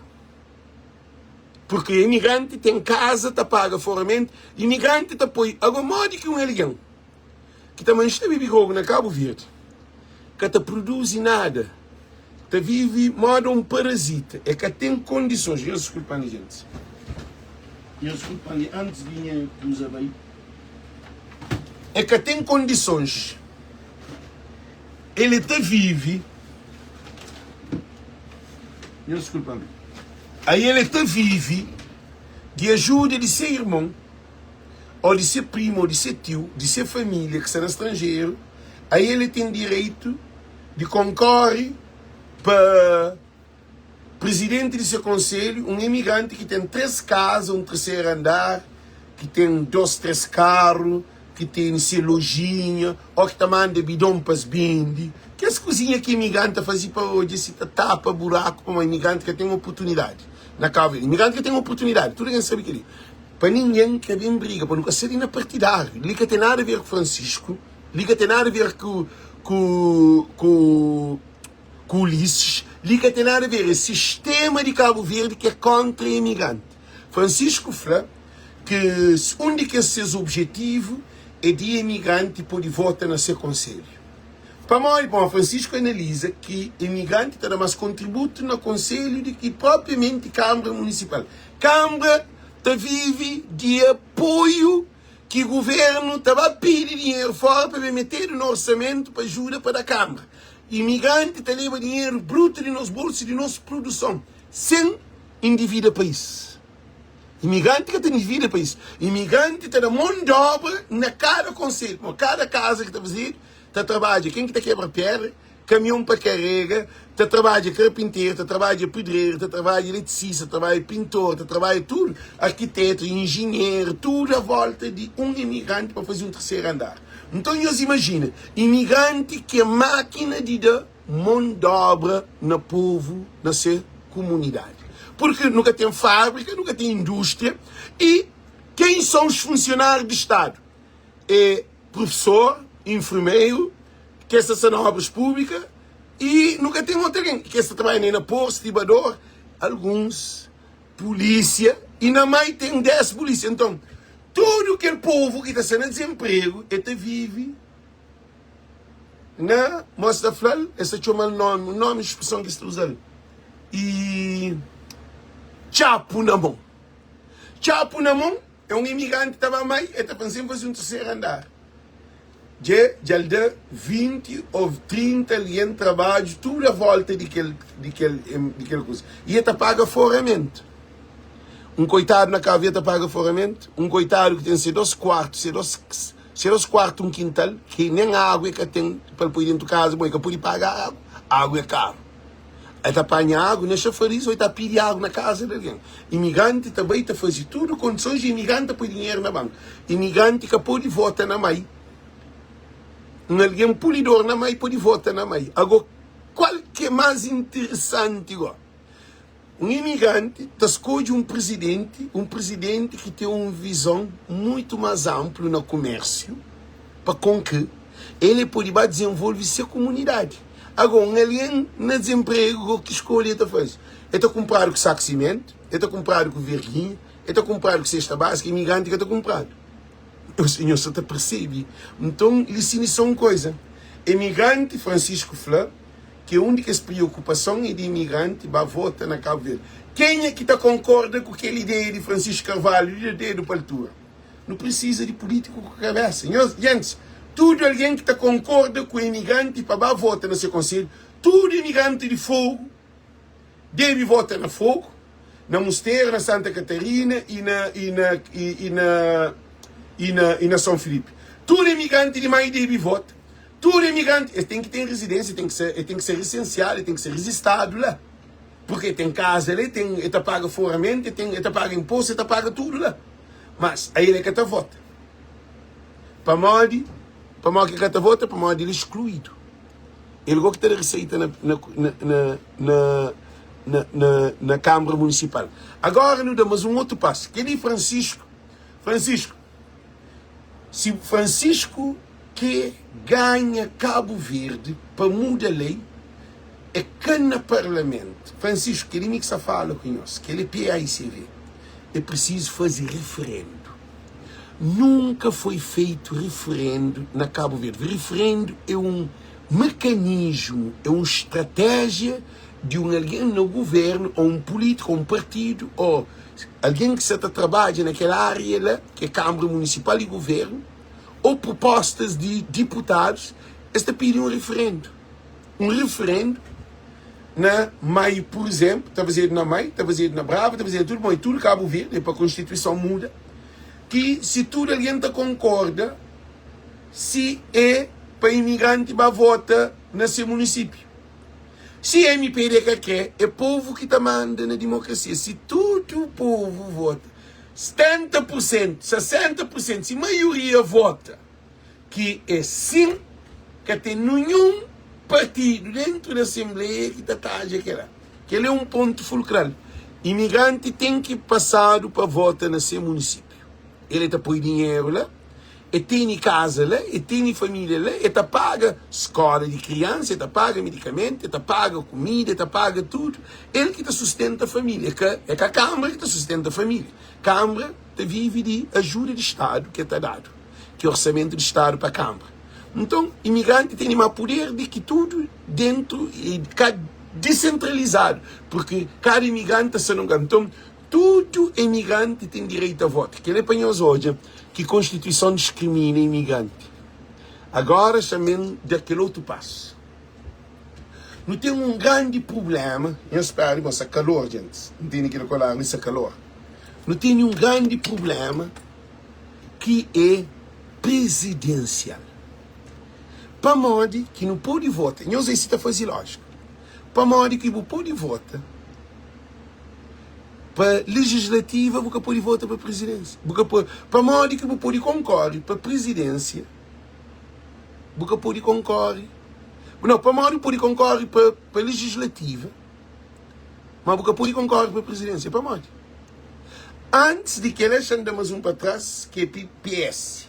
purki imigranti ten kaza ta paga foramentu, imigranti ta poi. Ago modi ki un algen ki ta manxe ta bebe grogu na Kabu Verdi ka ta pruduzi nada, ta vive moda un parazita, e ka ten kondisons. Nhos diskulpa-m gentis, nhos diskulpa-m antis di nha kuza bai. E ka ten kondisons. El e ta vive. Nhos diskulpa-m. Aí el e ta vive di ajuda di se irmon, ô di se primu, ô di se tiu, di se família ki sta na stranjeru. Aí el e ten direitu di konkore pa. Prizidenti di se konselhu, un imigranti ki ten 3 kaza, un terseru andar, ki ten 2, 3 karu, ki tene se lojinha, ô ki ta manda bidon pa es bende. Kes kuzinha ki imigranti ta faze pa odja si ta tapa buraku, pamodi imigranti ka ten oportunidadi na Kabu Verdi. Imigranti ka ten oportunidadi, tudu algen sabe kel-li. Pa ningen ka ben briga, pa nu ka ser li na partidáriu. Li ka ten nada a ver ku Francisco, li ka ten nada a ver ku ku ku. Ku Ulisses, li ka ten nada a ver, é sistema di Kabu Verdi ki é kontra imigranti. Francisco fla ki un di kes ses objetivu é di imigranti pode vota na se konselhu. Pamodi? Pamodi Francisco analiza ki imigranti ta da mas kontributu na konselhu di ki propriamenti Kanbra Munisipal. Kanbra ta vive di apoiu ki guvernu ta ba pidi dinheru fora pa ben metedu na orsamentu pa ajuda pa da Kanbra. Imigranti ta leba dinheru brutu di nos bolsu di nos produson sen individa país. Imigranti ka ta individa país. Imigranti ta da mon di obra na kada konselhu, mo kada kaza ki ta fazedu ta trabadja ken ki ta kebra pedra, kamion pa karega, ta trabadja karpinteru, ta trabadja pedreru, ta trabadja eletricista, ta trabadja pintor, ta trabadja tudu, arkitetu, injinheru, tudu a volta di un imigranti pa faze un terseru andar. Nton nhos imajina, imigranti ki é mákina di da mon d'obra na povu na se kumunidadi. Purki nu ka ten fábrika, nu ka ten indústria i ken son os funsionáriu di Stadu? É prufesor, infirmeru, kes ta sta na obras públika i nu ka ten otu algen. Kes ta trabadja na portu, stibador, alguns pulísia i na mai ten 10 pulísia. Nton, tudu kel povu ki ta sta na dizenpregu, e ta vive na, mos ta fla-l, es ta txoma-l nomi, un nomi, spreson ki es ta uza-l, i txapu na mon. Txapu na mon é un imigranti ta ba mai, e ta pensa en faze un terseru andar. Dje dja el da 20 ô 30 algen trabadju tudu a volta di kel di kel di kel kuza. I e ta paga foramentu. Un koitadu na Kabu Verdi ta paga foramentu? Un koitadu ki ten se dos kuartu, se dos se dos kuartu un kintal, ki nen agu e ka ten pa el poi dentu kaza, bon e ka pudi paga agu, agu e karu. El ta panha agu na xafariz ô el ta pidi agu na kaza di algen. Imigranti ta bai ta faze tudu kondisons, imigranti ta poi dinheru na banku. Imigranti ka pode vota na mai. Un algen pulidor na mai pode vota na mai. Ago, kual ki é más interesanti go? Un imigranti ta skodje un prizidenti, un prizidenti ki ten un vizon muitu más anplu na kumérsiu, pa kon ki el e pode ba dizenvolve se kumunidadi. Ago, un algen na dizenpregu go, ki skolha el ta faze? El ta kunpradu ku saku simentu, el ta kunpradu ku verginha, el ta kunpradu ku sesta bázika, imigranti ka ta kunpradu. Nhos sa ta persebe? Nton, li si mi sô un koza, imigranti, Francisco fla, ki é un di kes priokupason é di imigranti ba vota na Kabu Verdi. Kenha ki ta konkorda ku kel ideia di Francisco Carvalho di da dedu pa altura? Nu prisiza di pulitiku ku kabesa. Nhos, gentis, tudu algen ki ta konkorda ku imigranti pa ba vota na se konselhu, tudu imigranti di Fogu debe vota na Fogu, na Musteru, na Santa Katarina i na i na i na i na i na São Filipe. Tudu imigranti di Mai debe vota. Tudu imigranti, es ten ki ten rezidênsia, ten ki ser, e ten ki ser lisensiadu, e ten ki ser rizistadu la. Purki e ten kaza la, e ten, e ta paga foramentu, e ten, e ta paga inpostu, e ta paga tudu la. Mas, ael e ka ta vota. Pamodi? Pamodi ki e ka ta vota? Pamodi el é skluidu. El go ki ta da riseita na, na, na, na, na, na, na, na Kanbra Munisipal. Agora nu da mas un otu pasu. Kel-li Francisco, Francisco, Si Francisco kre ganha Cabo Verde pa muda lei é ka na parlamento. Francisco keli mi ki sa fala ku nhos keli é PAICV é preciso faze referendo. Nunca foi feito referendo na Cabo Verde. Referendo é um mecanismo, é um estratégia di un algen na governo ou um político ou um partido ou algen ki sa ta trabadja na kel área la, ki é Kanbra Munisipal y Governu, ô prupostas di diputadus, es ta pidi un referendu. Un referendu na Maio, pur izenplu, ta fazedu na Maio, ta fazedu na Brava, ta fazedu tudu, bon, é tudu Kabu Verdi, é pa Konstituison muda, ki si tudu algen ta konkorda si é pa imigranti ba vota na se munisípiu. Si mpd ka kre, é povu ki ta manda na dimokrasia. Si tudu povu vota, 70 pur sentu, 60 pur sentu, si maioria vota ki é sin, ka ten ninhun partidu dentu di asenbleia ki ta tadja kela. Kel é un pontu fulkral. Imigranti ten ki pasadu pa vota na se munisípiu. El ta poi dinheru la. E tene kaza la, e tene família la, e ta paga skóla di kriansa, e ta paga medikamentu, e ta paga kumida, e ta paga tudu. El ki ta sustenta família, é ka, é ka kanbra ki ta sustenta família. Kanbra ta vive di ajuda di Stadu ki e ta dadu, ki é orsamentu di Stadu pa kanbra. Nton, imigranti tene má puder di ki tudu dentu i ka disentralizadu, purki kada imigranti ta sta na un kantu. Nton, Tudu imigranti ten direitu a vota. Kel-li é pa nhos odja ki Konstituison diskrimina imigranti. Agora xa-m da kel otu pasu. Nu ten un grandi prubléma, nhos spera li, bon, sta kalor, djentis, N tene kel kolar li, sta kalor. Nu tene un grandi prubléma ki é prizidensial. Pamodi ki nu pode vota? Nhos vê si ta faze lójika. Pamodi ki bu pode vota pa legislativa bu ka pode vota pa presidência? Bu ka pode, pamodi ki bu pode konkorre pa presidência bu ka pode konkorre, não, pamodi bu pode konkorre pa, pa legislativa ma bu ka pode konkorre pa presidência? Pamodi? Antes di kel xa-m da mas un pa tras ki é PS.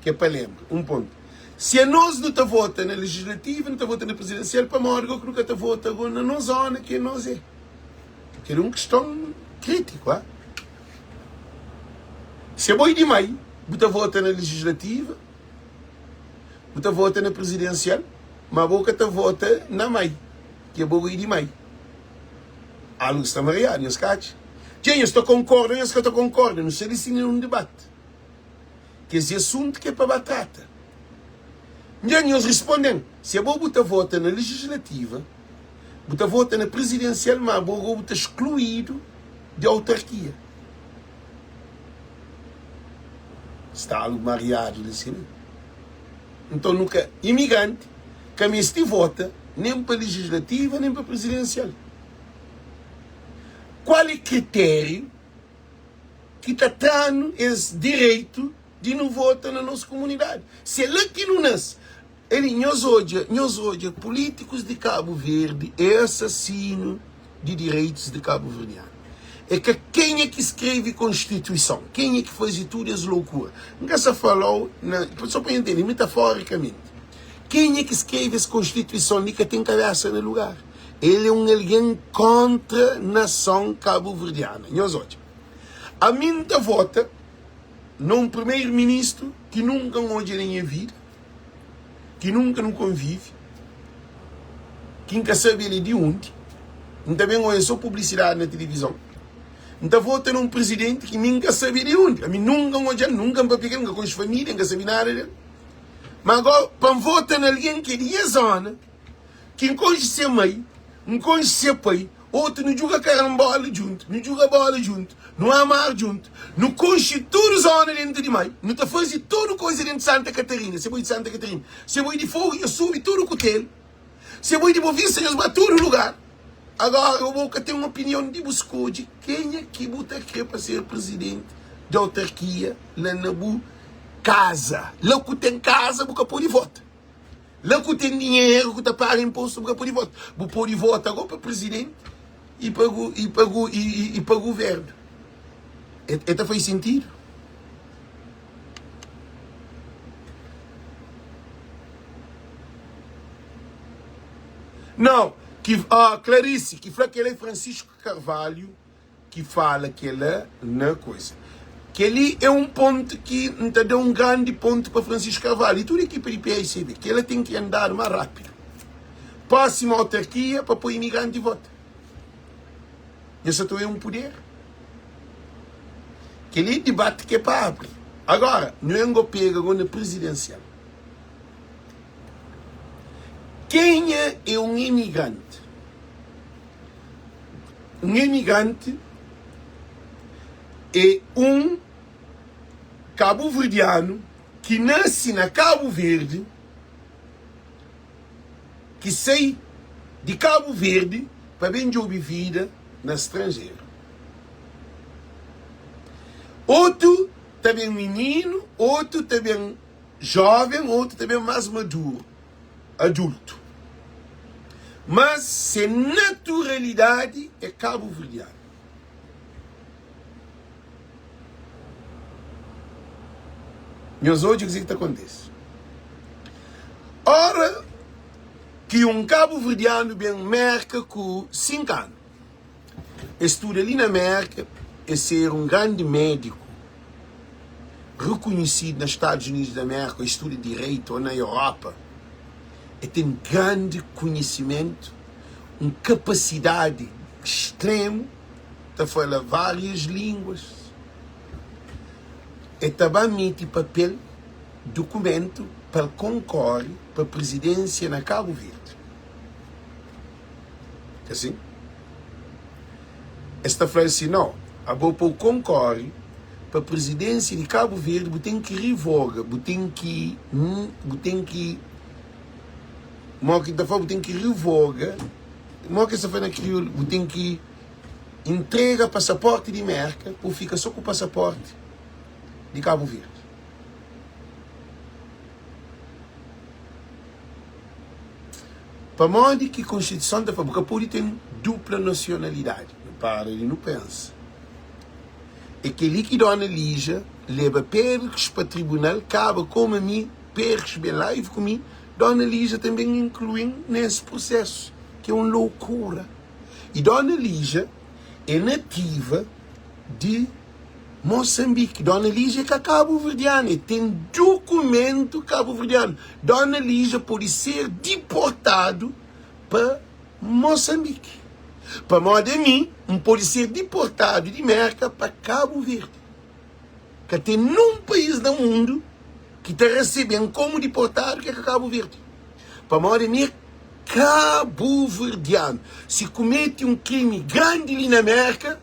Ki é pa lenbra, un pontu. Si anos nu ta vota na legislativa, nu ta vota na prezidensial, pamodi go ki nu ka ta vota go na nos zona ki anos é? Kel é un kiston kritiku, ha? Si abo é di mai, bu ta vota na legislativa, bu ta vota na prezidensial, ma bo ka ta vota na mai, ki abo go é di mai. Algu sta mariadu, nhos ka atxa? Dja nhos ta konkorda o nhos ka ta konkorda? Nu sta li sin un debati. Kes é asuntu ki é pa ba trata. Nha nhos risponde-m, si abo bu ta vota na legislativa, bu ta vota na prizidensial, ma abo go bu ta skluidu di autarkia. Sta algu mariadu li si, ne? Nton nu ka imigranti ka meste vota nen pa legislativa nen pa prizidensial. Kual é kritériu ki ta tra-nu es direitu di nu vota na nos kumunidadi. Si é la ki nu nase. Eli, nhos odja, nhos odja, pulítikus di Kabu Verdi é asasinu di direitus di kabuverdianu. É ka kenha ki skrebe konstituison, kenha ki faze tudu es loukura. N ka sa fala-u na, so pa nhos ntende, metaforicamenti, kenha ki skrebe es konstituison li ka ten kabesa na lugar. El é un algen kontra nason kabuverdiana. Nhos odja, ami N ta vota na un primeru-ministru ki nunka N odja na nha vida, ki nunka nu konvive, ki N ka sabe el é di undi, N ta ben odja so publisidadi na tilivizon. N ta vota na un prizidenti ki mi N ka sabe di undi, ami nunka N odja-l, nunka N papia ku el, N ka konxe família, N ka sabe nada del. Ma agora, pa N vota na algen ki é di nha zona, ki N konxe se mai, N konxe se pai, otu nu djuga karanbola djuntu, nu djuga bola djuntu, nu amar djuntu, nu konxe tudu zona dentu di mai, nu ta faze tudu koza dentu Santa Katarina, se bo é di Santa Katarina, se bo é di Fogu nhos subi tudu kutelu, se bo é di Bovista nhos ba tudu lugar. Agora bo ka ten opinion di bu skodje kenha ki bu ta kre pa ser prizidenti di autarkia la na bu kaza. La ku ten kaza bu ka pode vota. La ku ten dinheru ku ta paga impostu bu ka pode vota. Bu pode vota go pa presidenti i pa i pa i pa governu. E ta fai sintidu? Não, ki ah, Clarice, ki fla kel é Francisco Carvalho. ki fala kela na koisa. Keli é un pontu ki N ta da un grandi pontu pa Francisco Carvalho y tudu ekipa di PAICB. Kela ten ki andadu más rápidu. Prósimu autarkia pa poi imigranti vota. Nhos sa ta oia un puder. Keli é dibati ki é pa abri. Agora, nu engo pega go na prizidensial. Kenha é un imigranti? Un imigranti é un kabuverdianu ki nase na Kabu Verdi, ki sai di Kabu Verdi pa ben djobe vida na stranjeru. Otu ta ben mininu, otu ta ben joven, otu ta ben más maduru. adultu, mas se naturalidadi é kabuverdianu. Nhos odja kuzê ki ta kontise ora ki un kabuverdianu ben Merka ku 5 anu. E studa li na Merka, e ser un grandi médiku rekonhisidu na Stadus Unidus di Merka, e studa direitu ô na Europa. E ten grandi konhisimentu, un kapasidadi stremu, ta fala várias línguas. E ta ba miti papel, dukumentu, pa el konkore pa prizidénsia na Kabu Verdi. Asin, es ta fla-l si, Nau, abo pa bu konkore pa prizidensia di Kabu Verdi, bu ten ki rivoga, bu ten ki, bu ten ki, mo ki N ta fla, bu ten ki rivoga, mo ki es ta fla na kriolu, bu ten ki intrega pasaporti di Merka pa bu fika so ku pasaporti di Kabu Verdi. Pamodi ki Konstituison ta fla bu ka pode ten dupla nasionalidadi? Nu para di nu pensa. É kel-li ki Dona Lígia leba Péricles pa tribunal, kaba koma mi, Péricles ben live ku mi, Dona Lígia tanben inklui-m nes prusesu, ki é un loukura. I Dona Lígia é nativa di. Moçambique, Dona Lígia é ka kabuverdiana, é ten dukumentu kabuverdianu. Dona Lígia pode ser diportadu pa Moçambique. Pamodi ami, N pode ser diportadu di Merka pa Kabu Verdi. Ka ten nun país na mundu ki ta resebe-m komu diportadu ki é ka Kabu Verdi. Pamodi ami é kabuverdianu. Si kumete un krimi grandi li na Merka,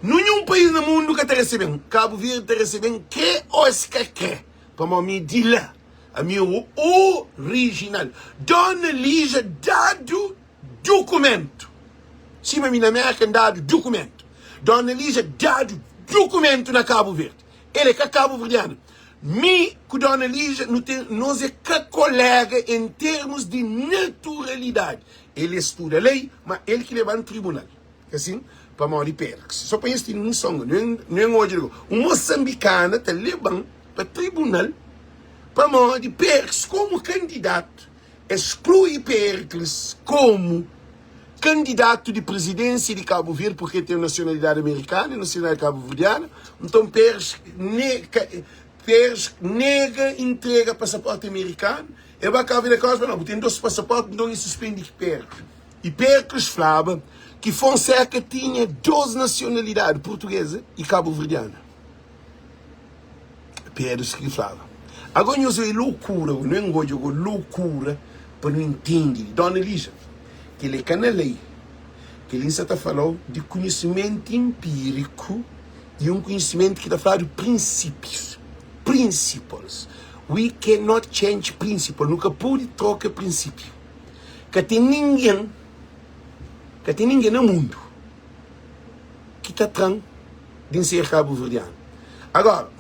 Nunhun país na mundu ka ta resebe-m. Kabu Verdi ta resebe-m kre o es ka kre. Pamó mi é di la. Ami é o orijinal. Dona Lígia dadu dukumentu. Sima mi na Merka N dadu dukumentu. Dona Lígia dadu dukumentu na Kabu Verdi. El é ka kabuverdiana. Mi ku Dona Lígia nu ten, nos é ka kolega en termus di naturalidadi. El é studa lei, ma el ki leba-m tribunal. Ka sin? Pamodi Périx. So pa nhos tene noson, nu en odja di un mosanbikana ta leba-m pa tribunal pamodi Périx komu kandidatu, es sklui Péricles komu kandidatu di prizidénsia di Kabu Verdi purki el ten nasionalidadi amerikanu i nasionalidadi kabuverdianu. Nton Périx Périx nega intrega pasaporti amerikanu. El ba Kabu Verdi, el fla, bu ten dos pasaporti, nton el suspendi Péricles. I Péricles flaba ki Fonseca tinha dos nasionalidadi, purtugeza i kabuverdiana. Pedro ki flaba. Agora nhos obi loucura, nu en odja go loucura pa nu intendi li. Dona Lígia, kel é ka na lei. Kel li N sa ta falau di kunhisimentu inpiriku i un kunhisimentu ki ta fladu prinsípius, principles. We cannot change principle, nu ka pudi troka prinsípiu. Ka ten ningen, ka ten ningen na mundu ki ta tra-m di N ser kabuverdianu. Agora,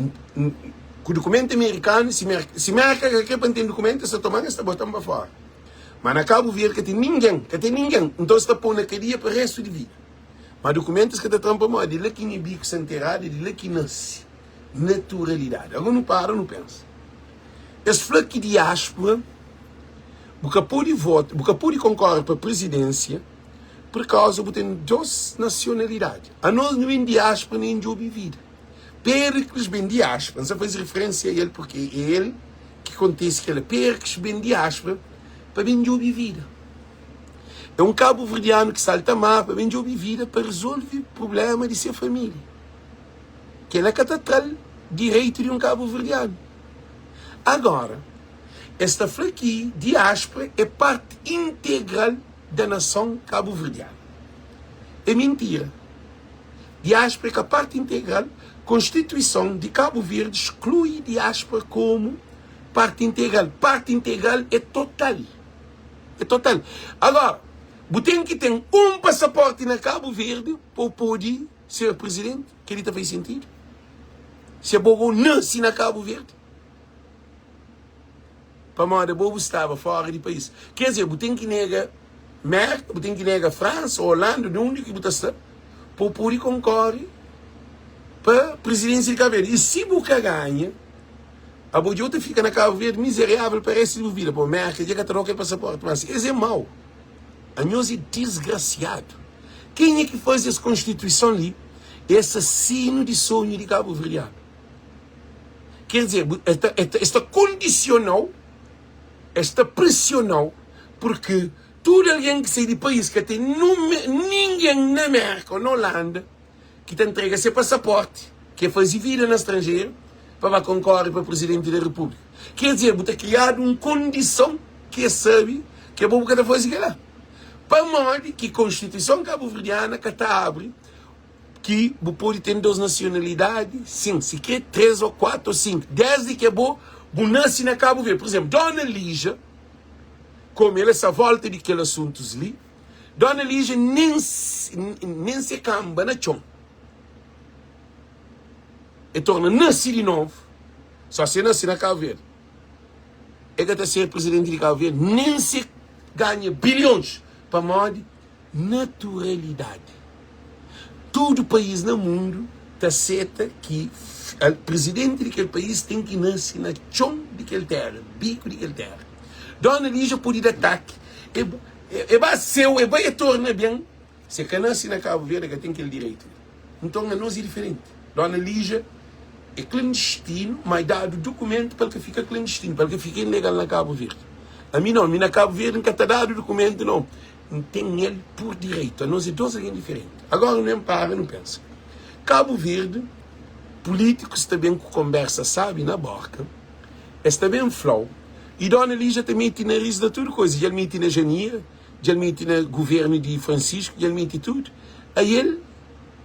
ku dukumentu amerikanu, si si Merka ka kre pa N ten dukumentu, es ta toma-m, es ta bota-m pa fora. Ma na Kabu Verdi ka ten ningen, ka ten ningen. Nton es ta pô-m na kadia pa restu di vida. Ma dukumentu es ka ta tra-m pamodi di la ki nha biku sta nteradu, é di la ki nase naturalidadi. Agora nu para nu pensa. Es fla ki diáspora bu ka pode vota, bu ka pode konkorre pa prizidénsia purkauza bu ten dos nasionalidadi. Anos nu ben diáspora na djobe vida. Péricles ben diáspora, N sa faze referénsia a el purke é el ki kontise kel-la. Péricles ben diáspora pa ben djobe vida. É un kabuverdianu ki salta mar pa ben djobe vida pa rezolve prubléma di se família. Kel-la ka ta tra-l direitu di un kabuverdianu. Agora, es ta fla ki diáspora é parti integral da nason kabuverdianu. É mintira. Diáspora é ka parti integral. Konstituison di Kabu Verdi sklui diáspora komu parti integral. Parti integral é total. É total. Agora, bu ten ki ten un pasaporti na Kabu Verdi pa bu podi ser prizidenti. Kel-li ta faze sentidu? Si abo bo nase na Kabu Verdi? Pamodi abo bu staba fora di país. Quer dizer, bu ten ki nega Merka, bu ten ki nega Fransa, Holanda, di undi ki bu ta sta, pa bu podi konkori pa prizidênsia di Kabu Verdi. I si bu ka ganha, abo dja bu ta fika na Kabu Verdi mizeriável pa restu di bu vida. Pamodi Merka dja ka ta da-u kel pasaporti mas. Es é mau. Anhos é disgrasiadu. Kenha ki faze es konstituison li é asasinu di sonhu di kabuverdianu. Ker dizer, es ta kondisiona-u, es ta presiona-u, purki tudu algen ki sai di país ka ten ningen na Merka ô na Olanda ki ta ntrega se pasaporti, ki e faze vida na stranjeru, pa ba konkore pa prizidenti di repúblika. Ker dizer, bu ta kriadu un kondison ki es sabe ki abo bu ka ta faze kel-la. Pamodi ki konstituison kabuverdiana ka ta abri ki bu pode ten dos nasionalidadi? Sin, si kre 3 o 4 o 5, desdi ki abo bu nase na Kabu Verdi. Pur izemplu, Dona Lija, komu el sta volta di kel asuntus li, Dona Lija nen nen se kanba na txon, e torna nase di novu, só si e nase na Kabu Verdi. E ka ta ser prizidenti di Kabu Verdi nen si ganha bilhons, pamodi naturalidadi. Tudu país na mundu ta seta ki prizidenti di kel país ten ki nase na txon di kel tera, biku di kel tera. Dona Lija pode da taki, e e ba seu, e bai e torna ben, se ka nase na Kabu Verdi e ka ten kel direitu li. Nton anos e diferenti. Dona Lija e klandistinu, ma e dadu dukumentu pa el ka fika klandistinu, pa el ka fika ilegal na Kabu Verdi. Ami nau, ami na Kabu Verdi N ka ta dadu dukumentu nau. N ten el pur direitu. Anos é dos algen diferenti. Agora nu ben para nu pensa. Kabu Verdi, pulítikus ta ben ku konbersa sabi na boka, es ta ben fla-u, i Dona Lígia ta mete naris na tudu koza. Dja el mete na Janira, dja el mete na guvernu di Francisco, dja el mete tudu. Ael,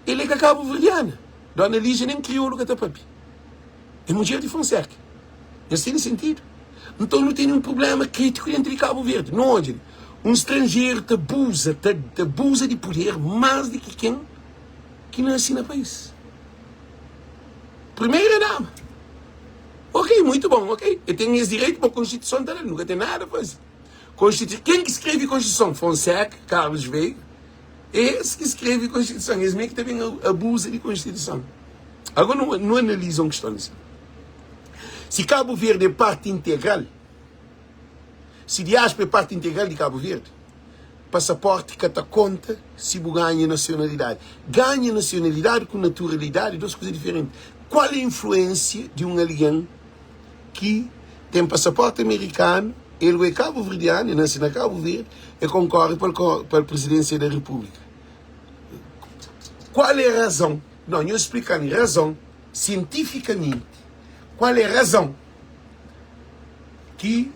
el é ka kabuverdiana. Dona Lígia nen kriolu ka ta papia. É mudjer di Fonseca. Nhos tene sentidu? Nton nu tene un prubléma krítiku dentru di Kabu Verdi. Nu odja li, un stranjeru ta abuza, ta abuza di puder más di ki ken ki nase na país. Primeira dama. Ok, muitu bon, ok. El ten es direitu pa Konstituison ta da-l. Nu ka ten nada faze. Konstituison, ken ki skrebe Konstituison? Fonseca, Carlos Veiga. É es ki skrebe Konstituison. Es mê ki ta ben abuza di Konstituison. Agora nu, nu analiza un kiston li. Si Kabu Verdi é parti integral, si diáspora é parti integral di Kabu Verdi, pasaporti ka ta konta si bu ganha nasionalidadi. Ganha nasionalidadi ku naturalidadi é dos kuza diferenti. Kual é influensia di un algen ki ten pasaporti amerikanu, el é kabuverdianu, el nase na Kabu Verdi, el konkore pa prizidensia da Repúblika? Kual é razon? Nau, nhos splika-m razon sientifikamenti, kual é razon ki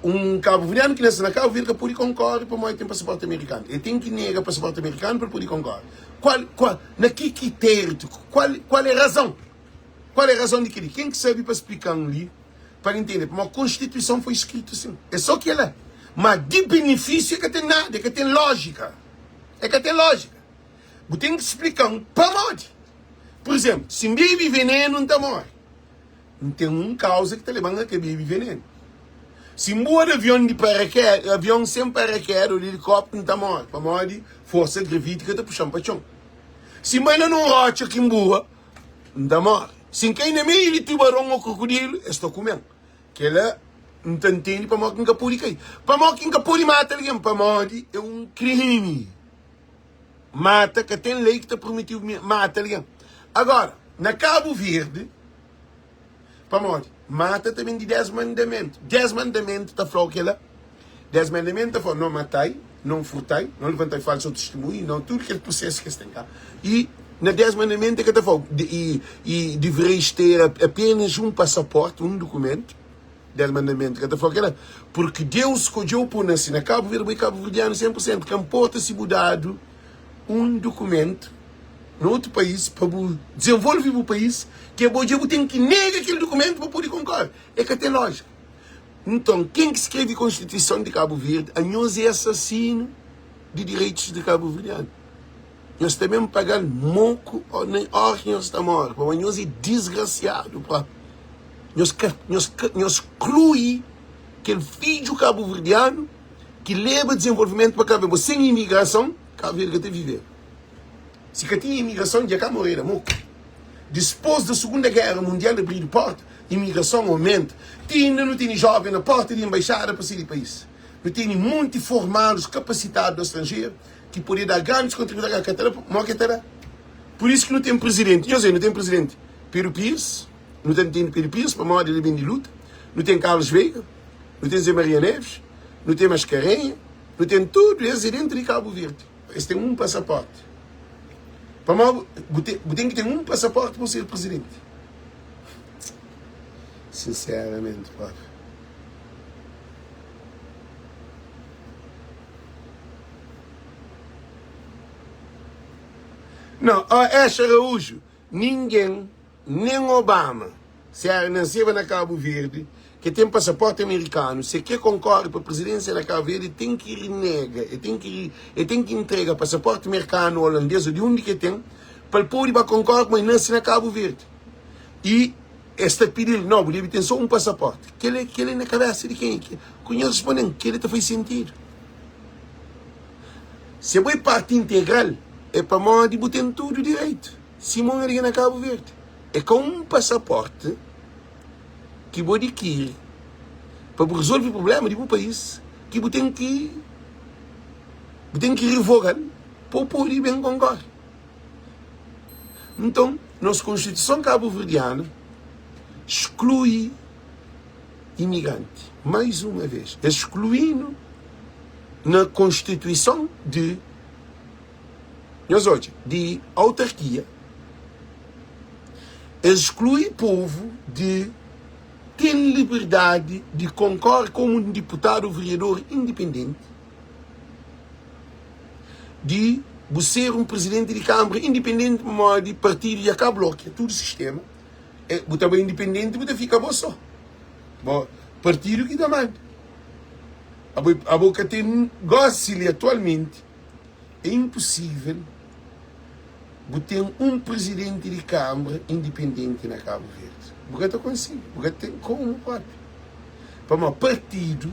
Un kabuverdianu ki nase na Kabu Verdi ka pode konkore pamodi el ten pasaporti amerikanu. El ten ki nega pasaporti amerikanu pa el pode konkore. Kual, kual, na ki kritériu, kual, kual é razon? Kual é razon di kel-li? Ken ki sabe pa splika-m li pa N ntende? Pamodi konstituison foi skritu sin. É so kel-la. Ma di benefisiu el ka ten nada, el ka ten lójika. El ka ten lójika. Bu ten ki splika-m pamodi. Pur izénplu, si N bebe venenu N ta móre. N ten un kauza ki ta leba-m a ka bebe venenu. Si N bua di avion di parakéda, avion sen parakéda ô di elikópteru, N ta móre pamodi forsa gravítika ta puxa-m pa txon. Si N bai la nun rótxa ki N bua, N ta móre. Si N kai na meiu di tubaron ô krokodilu, es ta kume-m. Kel-la N ta ntende pamodi ki N ka pode kai. Pamodi ki N ka pode mata algen? Pamodi é un krimi. Mata, ka ten lei ki ta permiti-u mata algen. Agora, na Kabu Verdi, pamodi mata ta ben di 10 mandamentu. 10 mandamentu ta fla-u kela? 10 mandamentu ta fla-u, no matai, non furtai, non levantai falsu tistimunhu, non tudu kel prusesu ki es ten ka. I na 10 mandamentu e ka ta fla-u, i, i devereis ter apenas un pasaporti, un dukumentu. 10 mandamentu ka ta fla kela, purki Deus skodjeu pa bu nase na Kabu Verdi, bu é kabuverdianu 100 pur sentu, ka nporta si bu dadu un dukumentu na otu país pa bu dizenvolve bu país, ke bo dja bu ten ki nega kel dukumentu pa pode konkore, e ka ten lójika. Nton, ken ki skrebe konstituison di Kabu Verdi, anhos é asasinu di direitus di kabuverdianu. Nhos ta ben paga-l moku na óra ki nhos ta móre, pamodi nhos é disgrasiadu própi. Nhos ka, nhos ka, nhos sklui kel fidju kabuverdianu ki leba dizenvolvimentu pa Kabu Verdi. Sen imigrason, Kabu Verdi ka ta viveba. Si ka tinha imigrason, dja ka moreda moku. Dispôs di Sugunda Géra Mundial abridu pórta, imigrason aumenta. Ti inda nu tene jóven na pórta di enbaixada pa sai di país. Nu tene monti formadus kapasitadu na stranjeru. Ki pode da grandes kontribuison ka ta da mo ke ta da pur isu ki nu ten presidenti nhos nu ten presidenti Pedro Pires nu ta ntende Pedro Pires pamodi el ben di luta nu ten Carlos Veiga nu ten Zé Maria Neves nu ten Mascarenha nu ten tudu es é dentru di Cabo Verde es ten un pasaporti pamodi bu ten bu ten ki ten un pasaporti pa bu ser presidenti sinseramenti propi. Não, ó Exa Araújo, ninguém, nem Obama, se era nasceba na Cabo Verde, que tem passaporte americano, se quer concorre para a presidência da Cabo Verde, tem que renega, ele tem que, ele tem que entrega passaporte americano, holandês, ou de onde que tem, para ele poder concorre, mas nasce na Cabo Verde. E Es ta pidi-l, No, bu debe ten sô un pasaporti. Kel-li, kel-li na kabésa di kenha ki? Ku nhos responde-m, Kel-li ta faze sentidu. Si abo é parti integral, é pamodi bu ten tudu direitu, sima un algen na Kabu Verdi. É ka un pasaporti ki bu adikiri pa bu rezolve prubléma di bu país ki bu ten ki bu ten ki revoga-l pa bu pode ben konkore. Nton, nos Konstituison kabuverdianu sklui imigranti. Mais uma vez, es sklui-nu na Konstituison di, nhos odja, di autarkia, es sklui povu di ten liberdadi di konkore komu un diputadu o veriador indipendenti. di bu ser un prizidenti di kanbra indipendenti pamodi partidu dja ka blokia tudu sistema e bu ta bai indipendenti bu ta fika bo so bo partidu ki ta manda abo abo ka ten gosi li atualmenti é inposivel. Bu ten un prizidenti di kanbra indipendenti na Kabu Verdi. Bu ka ta konsigi, bu ka ten komu propi. Pamodi partidu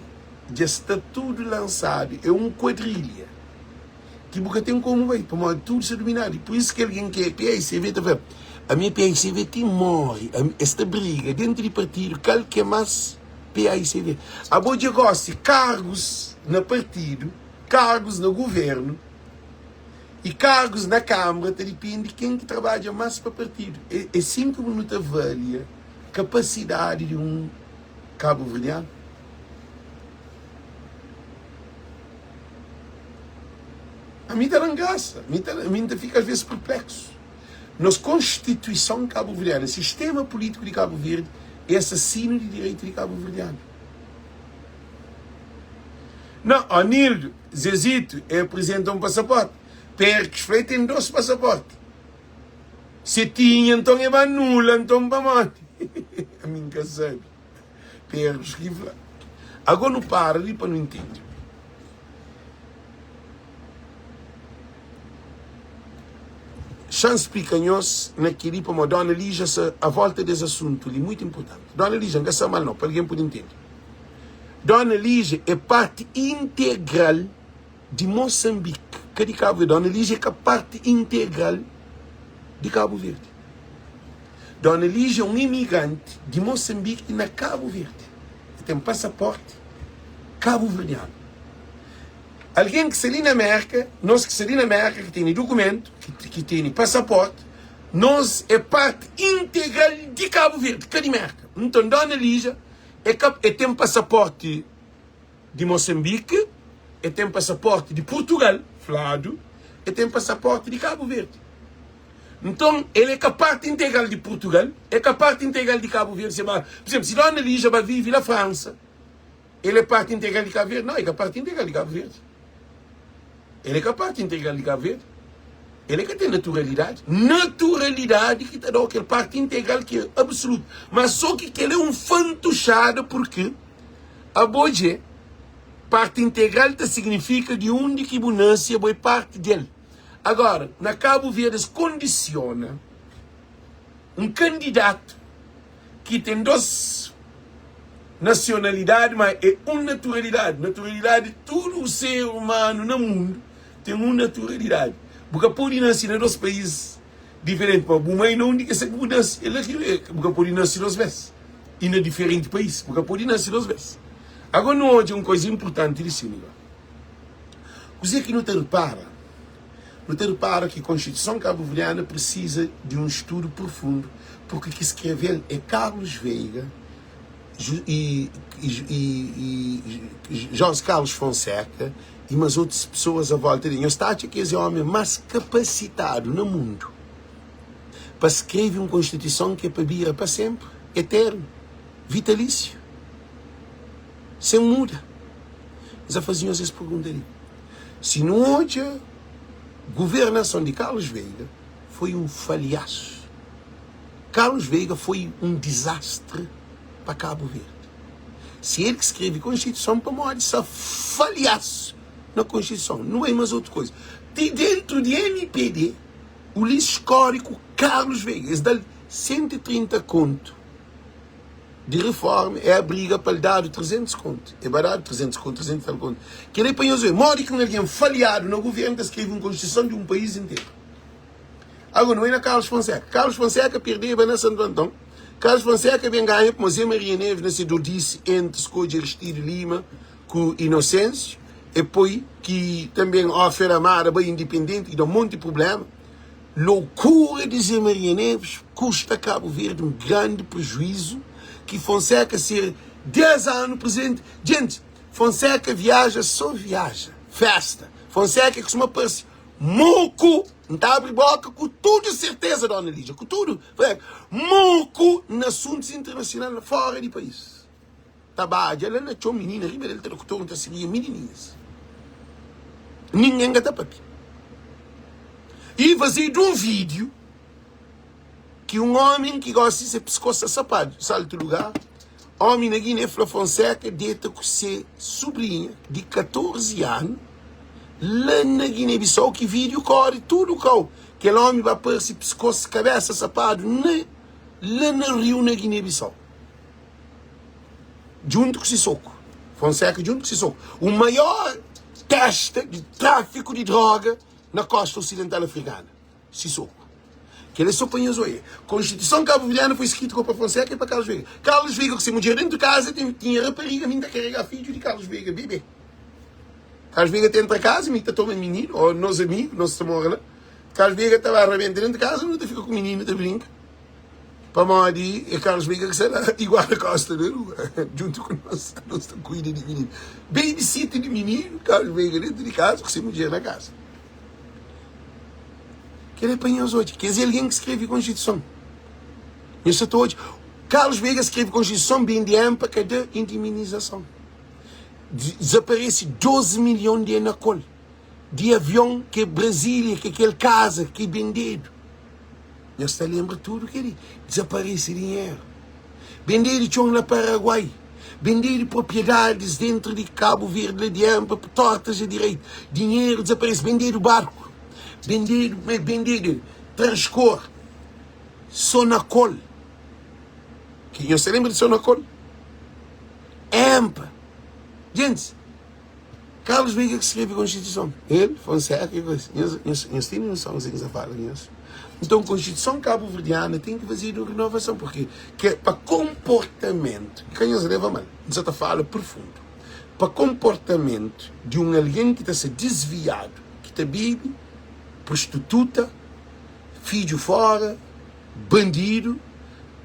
dja sta tudu lansadu, é un kuadrilha ki bu ka ten komu bai, pamodi tudu sta duminadu. Pur isu ki algen ki é PAICV ta fla, ami é PAICV ti móre. Es ta briga dentu di partidu kal ki é más PAICV. Abo dja gosi kargus na partidu, kargus na guvernu. I kargus na Kanbra ta dipende ken ki trabadja mas pa partidu. É sin ki nu ta avalia kapasidadi di un kabuverdianu? Ami ta da-m grasa, ami N ta fika asves perpleksu. Nos Konstituison kabuverdianu, sistema pulítiku di Kabu Verdi é asasinu di direitu di kabuverdianu. Nau, Onildo, Zezito e apresenta un pasaporte. Perkis fla e ten dos pasaporte. Se tinha nton e ba anula nton pamodi? Ami N ka sabe. Perkis ki fla. Ago nu para li pa nu intende. Xa N splika nhos na keli pamodi Dona Lígia sa a volta des asuntu li muitu inpurtanti. Dona Lígia N ka sa mal nau pa algen pode intende. Dona Lígia é parti integral di Moçambique, ka di Cabo Verde. Dona Lígia é ka parti integral di Cabo Verde. Dona Lígia é un imigranti di Moçambique na Cabo Verde. El ten pasaporti kabuverdianu. Algen ki sta li na Merka, nos ki sta li na Merka ki tene dukumentu, ki tene pasaporti, nos é parti integral di Cabo Verde, ka di Merka. Nton, Dona Lígia E ka e ten pasaporti di Moçambique, e ten pasaporti di Portugal, fladu, e ten pasaporti di Cabo Verde. Nton, el é ka parti integral di Portugal, é ka parti integral di Cabo Verde. Se ba, por exemplo, si Dona Lígia ba vive la França, el é parti integral di Cabo Verde? Não, é ka parti integral di Cabo Verde. El é ka parti integral di Cabo Verde. El é ka ten naturalidadi. Naturalidadi ki ta da-u kel parti integral ki é absolutu. Mas so ki kel é un fantuxada purki abo dje parti integral ta signifika di undi ki bu nase abo é parti del. Agora, na Cabo Verde es kondisiona un kandidatu ki ten dos nasionalidadi ma é un naturalidadi. Naturalidadi tudu ser umanu na mundu ten un naturalidadi. Bu ka pode nase na dos país diferenti pa bu mai na undi ki se ki bu nase é la ki bu ka pode nase dos bes i na diferenti país bu ka pode nase dos bes. Agora nu odja un koisa inpurtanti di Senegal. Kuzê ki nu ta repara? Nu ta repara ki Konstituison Kabuverdiana presiza di un studu profundu purki ki skreve-l é Carlos Veiga i José Carlos Fonseca i mas otus pesoas a volta di el. Nhos ta atxa ki es é omi mas kapasitadu na mundu pa skreve un Konstituison ki é pa bira pa senpri, eternu, vitalisiu, sen muda? N sa faze nhos es pergunta li. Si nu odja guvernason di Carlos Veiga foi un falhasu. Carlos Veiga foi un dizastri pa Cabo Verde. Si el ki skrebe konstituison pamodi sa falhasu na konstituison. Nu bai mas otu koza. Ti dentru di MPD Ulisses kore ku Carlos Veiga. Es da-l 130 kontu. Di reforma é abriga pa el dadu 300 kontu. É ba dadu 300 kontu, 300 e tal kontu. Kel-li é pa nhos obi. Modi ki un algen falhadu na govérnu ta skrebe un konstituison di un país interu? Agora, nu bai na Carlos Fonseca. Carlos Fonseca perdeba na Santu Anton. Carlos Fonseca ben ganha pamodi Zé Maria Neves na se dodisi entri skodje Aristide Lima ku Inocêncio. E poi ki tanben Ofer Amada bai indipendenti ki da un monti prubléma. Loucura de Zé Maria Neves custa Cabo Verde um grande prejuízo que Fonseca ser 10 ano presidente. Gente, Fonseca viaja só viaja, festa. Fonseca costuma parece moco, não tá abre boca com tudo certeza, dona Lígia, com tudo. Moco na assuntos internacionais fora de país. Ta badja la na txon minina riba del ta da ku tornu ta sigia minininhas ningen ka ta papia i fazedu un video ki un omi ki gosi se piskos sta sapadu saltu lugar omi na Guiné fla Fonseca deta ku se subrinha di 14 anu la na Guiné Bissau ki video kori tudu kau. Kel ómi ba parse piskos, kabésa sapadu na la na riu na Giné-Bisau. Djuntu ku Sissoco. Fonseca djuntu ku Sissoco. O maior testa di tráfiku di droga na kosta osidental afrikana. Sissoco. Kel é so pa nhos oia. Konstituison kabuverdiana foi skritu ko pa Fonseca e pa Carlos Veiga. Carlos Veiga ku se mudjer dentu kaza ten tinha rapariga mi nta karega fidju di Carlos Veiga bebe. Carlos Veiga ta entra kaza mi ta toma mininu o nos amigu nos ta mora la. Carlos Veiga ta ba rabenta dentu kaza nu ta fika ku mininu ta brinka. Pamodi é Carlos Veiga ki sta la e guarda costa na rua djuntu ku nos, nos ta kuida di mininu. Babysitter di mininu, Carlos Veiga dentu di kaza ku se mudjer na kaza. Kel é pa nhos odja. Kes é algen ki skrebe Konstituison. Nhos sa ta odja. Carlos Veiga skrebe Konstituison, BNDM pa ka da indemnizason. Dezaparese 12 milhon di enakol. Di avion ke Brasilia, ke kel kaza ki bendedu. Nhos ta lenbra tudu kel-li. Dizaparese dinheru. Bendedu txon na Paraguai. Bendedu propriedadis dentru di Kabu Verdi la di Enpa, tortas a direita. Dinheru dizaparese. Bendedu barku. Bendedu, bendedu Transkor, Sonakol. Ki nhos ta lenbra di Sonakol? Enpa. Gentis. Carlos Veiga ki skrebe Konstituison. El, Fonseca e coisa. Nhos, nhos, nhos tene noson kuzê ki N sta fala ku nhos? Nton, Konstituison kabuverdiana ten ki fazedu un renovason, purki ke pa konportamentu, ka nhos leva mal, N sa ta fala profundu, pa konportamentu di un algen ki ta sta disviadu, ki ta bebe, prostituta, fidju fora, bandidu,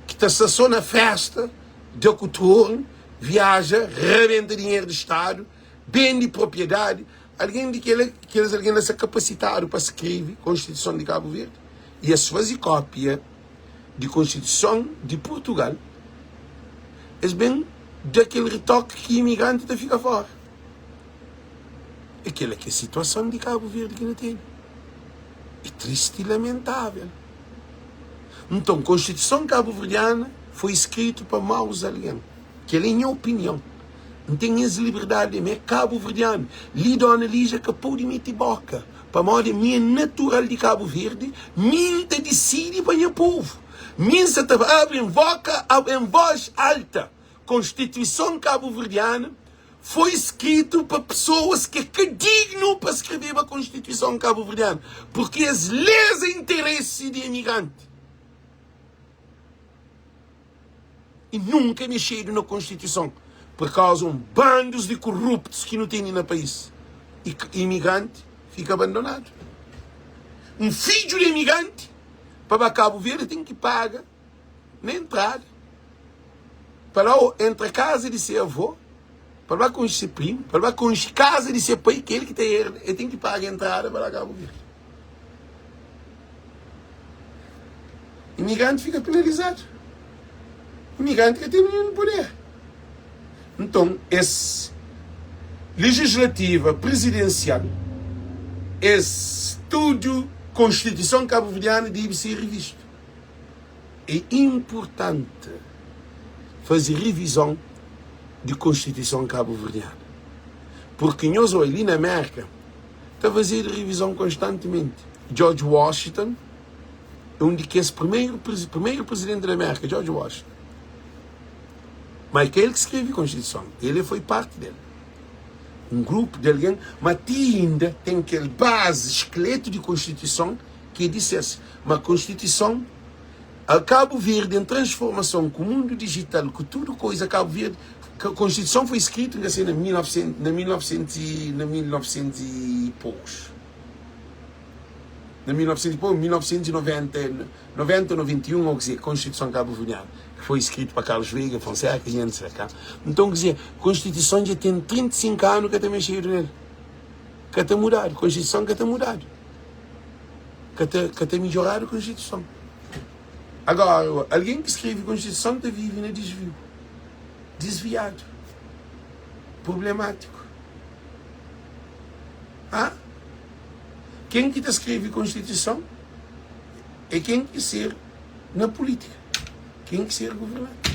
ki ta sta so na festa, da ku tornu, viaja, rabenta dinheru di stadu, bende propriedadi, algen di kel kes algen la sta kapasitadu pa skrebe konstituison di Kabu Verdi i es faze kópia di konstituison di Purtugal, es ben da kel ritoki ki imigranti ta fika fora. E kel la ki é situason di Kabu Verdi ki nu tene. É tristi i lamentável. Nton, Konstituison Kabuverdiana foi skritu pa maus algen. Kel-li é nha opinion. N ten es liberdadi di mi é kabuverdianu. Li Dona Lígia ka pode mete bóka, pamodi mi é natural di Kabu Verdi, mi N ta disidi pa nha povu. Mi N sa ta abri en voka, en vós alta, Konstituison Kabuverdiana foi skritu pa pesoas ki é ka dignu pa skrebeba Konstituison Kabuverdianu, purki es leza interesi di emigranti i nunka mexedu na Konstituison pur kauza un bandus di kuruptus ki nu tene na país i imigranti fika abandonadu. Un fidju di emigranti pa ba Kabu Verdi ten ki paga na entrada pa la o entra kaza di se avó pa ba konxe se primu pa ba konxe kaza di se pai kel ki ta erda el ten ki paga entrada pa la Kabu Verdi imigranti fika penalizadu imigranti ka ten ninhun poder nton es legislativa prizidensial es tudu konstituison kabuverdianu debe ser rivistu. É inpurtanti faze rivizon di Konstituison Kabuverdianu, purki nhos oi li na Mérka ta fazedu rivizon konstantimenti. George Washington é un di kes primeru primeru prizidenti di Mérka, George Washington. Ma é ka el ki skrebe Konstituison, el é foi parti del. Un grupu di algen, ma ti inda ten kel bazi, skeletu di Konstituison ki é di ses. Ma Konstituison a Kabu Verdi en transformason ku mundu dijital ku tudu koiza Kabu Verdi Konstituison foi skritu nka sei na 1900 na 1900 e na 1900 e poucos na 1900 e poucos 1990 90 ou 91 ou kze Konstituison kabuverdianu ki foi skritu pa Carlos Veiga Fonseca e etc nton kze Konstituison dja ten 35 anu ka ta mexedu nel ka ta mudadu Konstituison ka ta mudadu. Ka ta, ka ta midjoradu Konstituison. Agora, algen ki skrebe Konstituison ta vive na disviu, disviadu, problemátiku. Ah? Ken ki ta skrebe Konstituison é ken ki ser na pulítika, ken ki ser governante.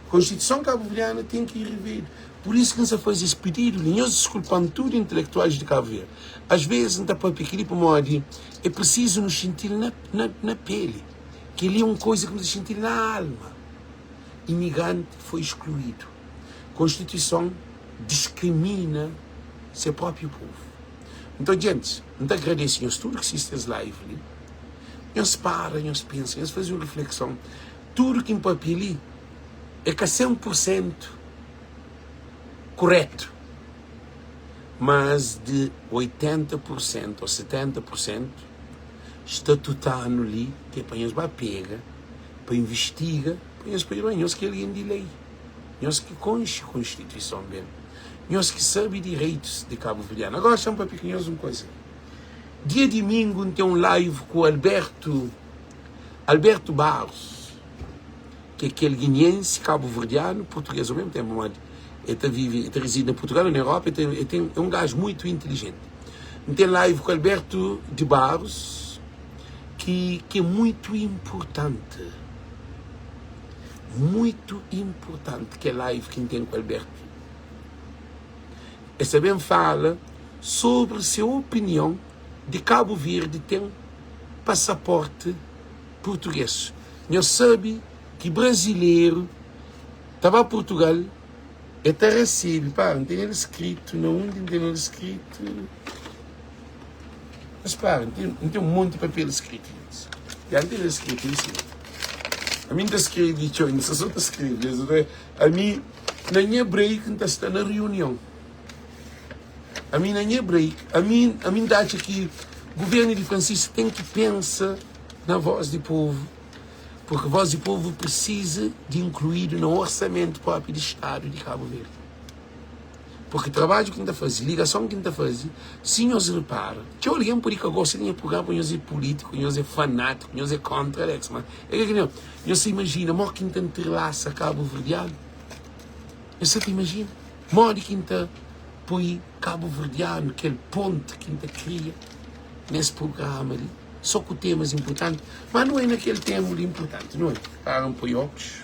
Konstituison kabuverdiana ten ki revedu. Pur isu ki N sa faze es pididu li. Nhos diskulpa-m tudu intelektuais di Kabu Verdi. As vezis N ta papia kel-li pamodi é prisizu nu xinti-l na, na, na peli. Kel-li é un koza ki nu ta xinti-l na alma. Imigranti foi skluídu. Konstituison diskrimina se própi povu. Nton, djentis, N ta agradese nhos tudu ki sisti es live li. Nhos para, nhos pensa, nhos faze un riflekson. Tudu ki N papia li é ka 100 pur sentu kuretu, mas di 80 pur sentu ô 70 pur sentu sta tutanu li ki é pa nhos ba pega, pa invistiga, pa nhos pode ben. Nhos ki é algen di lei, nhos ki konxe konstituison ben, nhos ki sabe direitus di kabuverdianu. Agora xa-m papia ku nhos un kuza. Dia dimingu N ten un live ku Alberto, Alberto Barros, ki é kel guineense, kabuverdianu, purtugês ao mesmu ténpu, pamodi el ta vive, el ta rezide na Purtugal ou na Europa, el ten, el ten, é un gaju muitu intilijenti. N ten live ku Alberto de Barros, ki, ki é muitu inpurtanti, muitu inpurtanti kel live ki N ten ku Alberto. El sta ben fala sobri se opinion di Kabu Verdi ten pasaporti purtugês. Nhos sabe ki brazileru ta ba Purtugal, el ta resebe, para, N ten el skritu, na undi N ten el skritu? Mas para, N ten, N ten un monti papel skritu, nhos. Ya, N ten el skritu li sin. Ami N ta skrebe txeu, N sta so ta skrebe. Ami, na nha break, N ta sta na riunion. Ami na nha break, ami, ami N ta atxa ki guvernu di Francisco ten ki pensa na voz di povu, porque voz di povu precisa di incluído na orçamento próprio di Estado di Cabo Verde. Porque trabadju ki N ta faze, ligason ki N ta faze, si nhos repara, txeu algen pode ka gosta di nha programa, porque nhos é político, nhos é fanático, nhos é kontra Alex, mas é ka ki nhos ta imajina mo ki N ta entrelaça kabuverdianu? Nhos sa ta imajina? Modi ki N ta poi kabuverdianu, kel ponti ki N ta kria nes prugrama li, so ku temas inpurtanti, ma nu é na kel temu li inpurtanti, nu é? Para N poi okus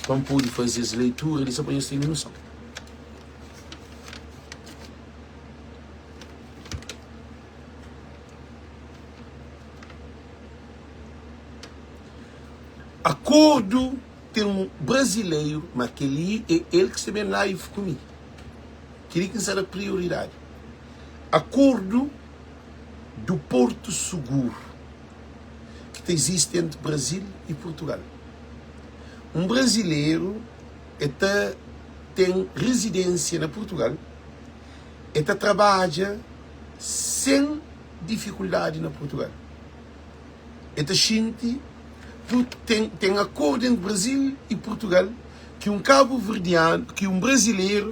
pa N pode faze es leitura li, so pa nhos tene noson. Akordu. Ten un brazileiro, ma kel-li é el ki sta ben live ku mi. Kel-li ki N sta da prioridadi. Akordu do Porto Seguro ki ta izisti entri Brazil i Portugal. Un brazileru el ta ten rezidênsia na Portugal, el ta trabadja sen difikuldadi na Portugal. El ta xinti ten ten akordu entri Brazil i Portugal ki un kabuverdianu, ki un brazileru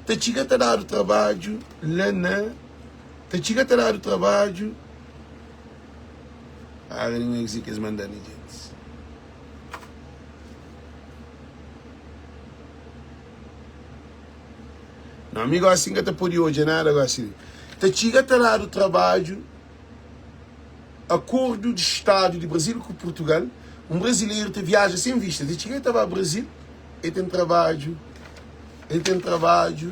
ta txiga ta dadu trabadju la na ta txiga ta dadu trabadju Ara di un ki es manda li djentis. Não, mi gosi N ka ta pode odja nada gosi li. Ta txiga ta dadu trabadju Akordu di Stadu di Brazil ku Purtugal, un brazileru ta viaja sen vista. Ta txiga el ta ba Brazil, el ten trabadju, el ten trabadju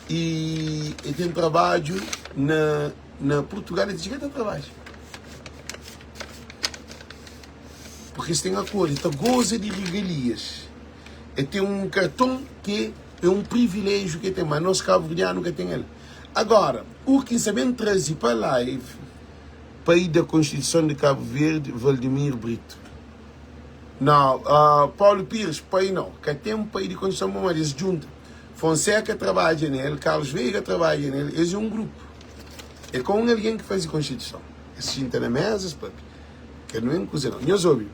i el ten trabadju na na Purtugal, el ta txiga el ta trabadja. Purki es ten akordu, el ta goza di regalias. El ten un karton ki é un priviléjiu ki el ten, ma nos kabuverdianu ka ten el. Agora, u ki N sa ben traze pa live, pai da Constituição de Cabo Verde, Valdemir Brito. Nau, Paulo Pires, pai nau, ka ten pai di Constituição pamodi es djunta. Fonseca trabadja nel, Carlos Veiga trabadja nel, es é un grupu. É ka un algen ki faze Constituição. Es xinta na mesa, es papia. Ka nu é un kuza nau. Nhos obi.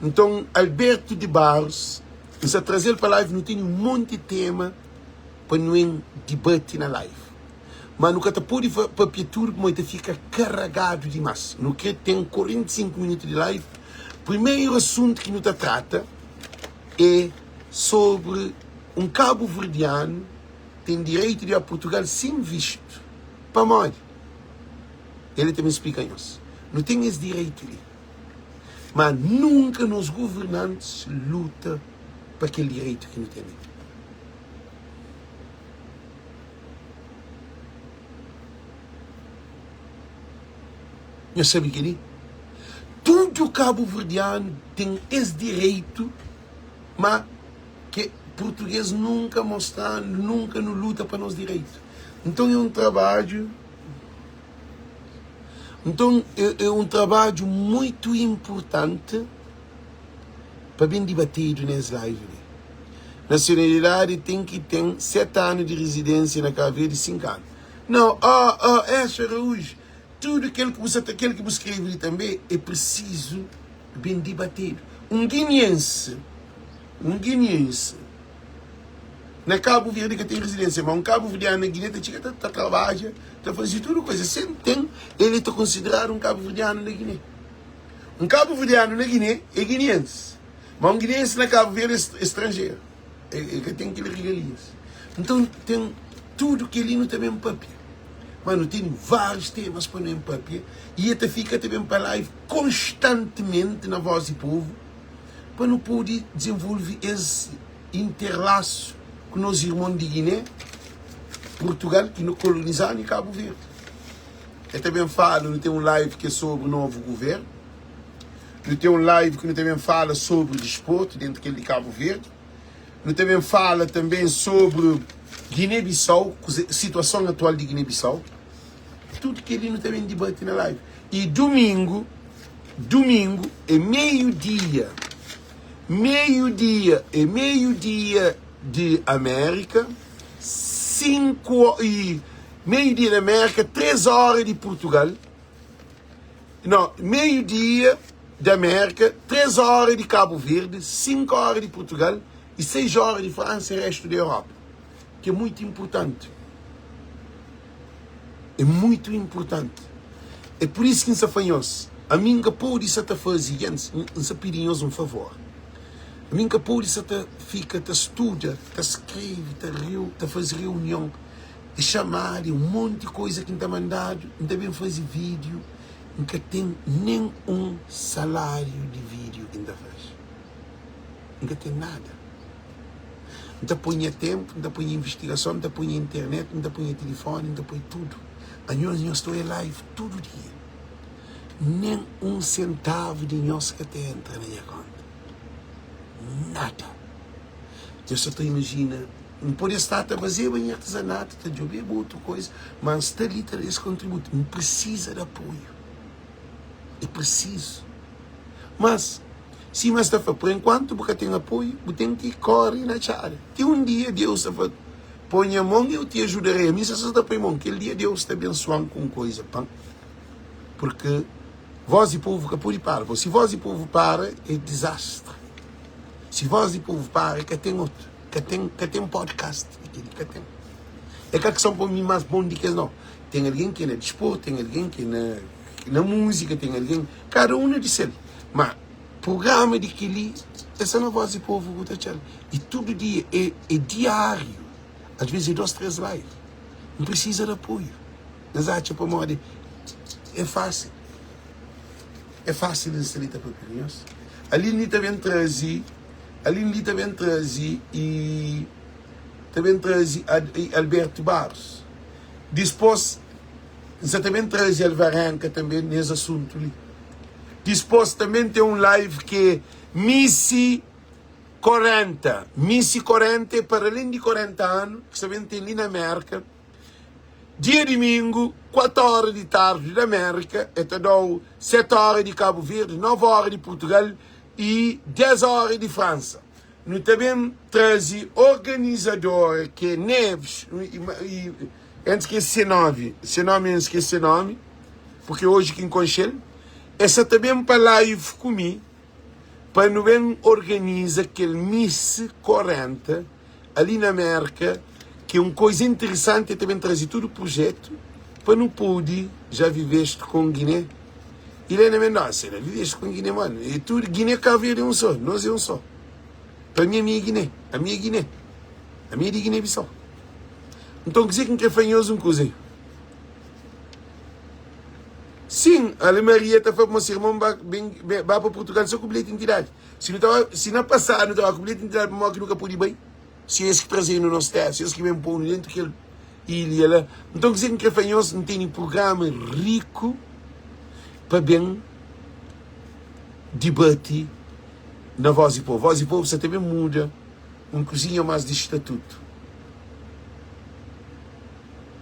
Nton, Alberto de Barros, N sa traze-l pa live, nu tene un monti tema. pa nu en dibati na live ma nu ka ta podi papia tudu pamodi ta fika karagadu dimas nu kre ten 45 minutu di live primeru asuntu ki nu ta trata é sobri un kabuverdianu ten direitu di ba Purtugal sen vistu pamodi el ta ben splika nhos nu ten es direitu li ma nunka nos guvernantis luta pa kel direitu ki nu ten li. Nhos sabe kel-li? Tudu kabuverdianu ten es direitu, má ke purtugês nunka mostra-nu, nunka nu luta pa nos direitu. Nton é un trabadju, nton é un trabadju muitu inpurtanti pa ben dibatedu na es live li. Nasionalidadi ten ki ten 7 anu di rizidénsia na Kabu Verdi, 5 anu. Nau, oh, oh, Écio Araújo, tudu kel ki bu sa ta, kel ki bu skrebe li tanbe é prisizu ben dibatedu. Un giniense, un giniense na Kabu Verdi ka ten rizidénsia, ma un kabuverdianu na Giné ta txiga ta, ta trabadja, ta faze tudu kuza, sen ten, el ta konsideradu un kabuverdianu na Giné. Un kabuverdianu na Giné é giniense, ma un giniense na Kabu Verdi é stranjeru, el ka ten kel rigalias. Nton, ten tudu kel-li nu ta ben pâpia. Ma nu ten várius temas pa nu ben pâpia i el ta fika ta ben pa live konstantimenti na Voz di Povu pa nu pode dizenvolve es interlasu ku nos irmon di Giné, Purtugal ki nu koloniza-nu i Kabu Verdi. El ta ben fala, nu ten un live ki é sobri novu guvernu, nu ten un live ki nu ta ben fala sobri disportu dentu kel di Kabu Verdi, nu ta ben fala tanben sobri Guiné-Bissau, situason atual di Guiné-Bissau. Tudu kel-li nu ta ben dibati na live. I dumingu, dumingu é meiu dia, meiu dia é meiu dia di Amérika, 5 i Meiu dia na Mérka, 3 óra di Purtugal. Nau, meiu dia di Amérka, 3 óra di Kabu Verdi, 5 óra di Purtugal i 6 óra di Fransa i réstu di Europa. Ki é muitu inpurtanti. É muitu inpurtanti. É pur isu ki N sta fla nhos, ami N ka pode sa ta faze, gentis, N sta pidi nhos un favor. Ami N ka pode sa ta fika ta studa, ta skrebe, ta riu, ta faze reunion. E xamadu, e un monti koiza ki N ta mandadu, N ta ben faze vídiu, N ka ten nen un saláriu di vídiu ki N ta faze. N ka ten nada. N ta poi nha ténpu, N ta poi nha invistigason, N ta poi nha internet, N ta poi nha tilifóni, N ta poi tudu. Anhos, nhos ta oia live tudu dia. Nen un sentavu di nhos ka ta entra na nha kónta. Nada. Nhos sa ta imajina N pode sta ta fazeba nha artezanatu, ta djobeba otu koiza, ma N sta li ta da es kontributu. N prisiza di apoiu. É prisizu. Mas, sima es ta fla, por enkuantu bu ka ten apoiu, bu ten ki kóre na txada. Ti un dia Deus ta fla, Poi nha mon, eu te ajudarei. Ami sa ta poi mon. Kel dia Deus ta abensua-m ku un koiza pa N. Purki vós di povu ka pode para. Si vós di povu para, é dizastri. Si vós di povu para, ka ten otu. Ka ten, ka ten podcast di kel-li, ka ten. É ka kison pa mi más bon di kes, nau. Ten algen ki é na disportu, ten algen ki é na, na múzika, ten algen, kada un na di sel. Ma prugrama di kel-li é sa na Voz di Povu bu ta atxa-l. I tudu dia, é, é diáriu. Às vezes é dos, tres live. N prisiza di apoiu. Nhos atxa pamodi é fásil. É fásil N sta li ta papia ku nhos. Aline li ta ben traze. Alin li ta ben traze i ta ben traze Alberto Barros. Dispos N sa ta ben traze Alvarenga tanbe nes asuntu li. Dispos tanbe ten un live ki é Missy 40. Missy 40 é para alén di 40 anu ki sta ben ten li na Merka. Dia dimingu, 4 ora di tardi na Merka, e ta da-u 7 ora di Kabu Verdi, 9 ora di Purtugal i 10 óra di Fransa. Nu ta ben traze organizadora ki é Neves, i N skese se nómi, se nómi N skese se nómi, purki oji ki N konxe-l. El sa ta ben pa live ku mi pa nu ben organiza kel Miss 40 ali na Mérka, ki é un koiza interesanti. El ta ben traze tudu prujétu pa nu pode já viveste kon Giné. Helena Mendonça, Ela viveste com Guiné, mano. E tudo, Guiné Cabo Verde é um só, nós é um só. Para mim, a minha é Guiné, a minha é Guiné, a minha é de Guiné-Bissau. Então, kuzê ki N kre fla nhos un kuza aí. Sim, Ale Maria ta fla pa se irmon ba, ben, ba pa Portugal só ku bilhete de identidade. Si, nu tava, si na passado nu tava ku bilhete de identidade, pamodi ki nu ka pode bai? Si es ki traze-nu nos téra, si es ki ben pô-nu dentu kel ilha la. Nton, kuzê ki N krê fla nhos, N tene prugrama riku. pa ben dibati na Voz di Povu. Voz di Povu sa ta ben muda un kuzinha más di statutu.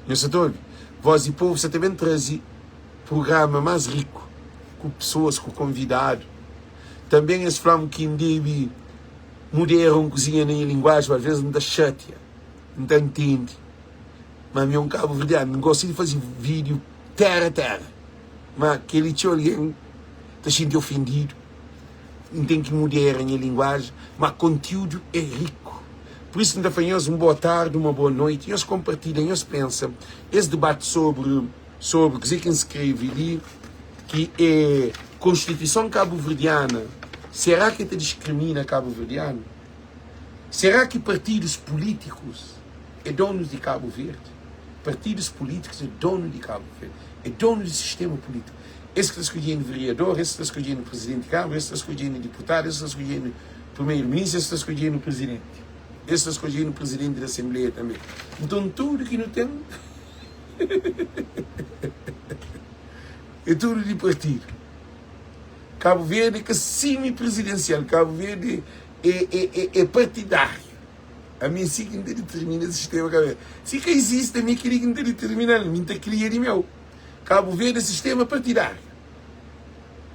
Nhos sa ta obi? Voz di Povu sa ta ben traze prugrama más riku, ku pesoas, ku konvidadu. Tanben es fla-m ki N debe mudera un kuzinha na nha linguaji, pa alvês N ta xatia, N ta ntende ma mi é un kabuverdianu. N gosta di faze vídiu téra-téra, ma kel-li txeu algen ta xinti ofendidu. N ten ki mudera nha linguaji, ma kontiúdu é riku. Pur isu N ta fla nhos un boa tardi, uma boa noiti. Nhos konpartilha, nhos pensa es debati sobri sobri kuzê ki N skrebe li, ki é Konstituison Kabuverdiana, será ki ta diskrimina kabuverdianu? Será ki partidus pulítikus é donus di Kabu Verdi? Partidus pulítikus é donu di Kabu Verdi, é donu di sistéma pulítiku. Es ki ta skodjenu veriador, es ki ta skodjenu prizidenti di kámara, es ki ta skodjenu diputadu, es ki ta skodjenu primeru ministru, es ki ta skodjenu prizidenti, es ki ta skodjenu prizidenti di asenbleia tanbe. Nton tudu ki nu ten é tudu di partidu. Kabu Verdi é ka simi-prizidensial, Kabu Verdi é, é, é, é partidáriu. Ami é si ki N ta ditirmina sistéma Kabu Verdi. Si ka izisti, ami é kel-li ki N ta ditirmina-l, mi N ta kria di meu. Kabu Verdi é sistéma partidáriu.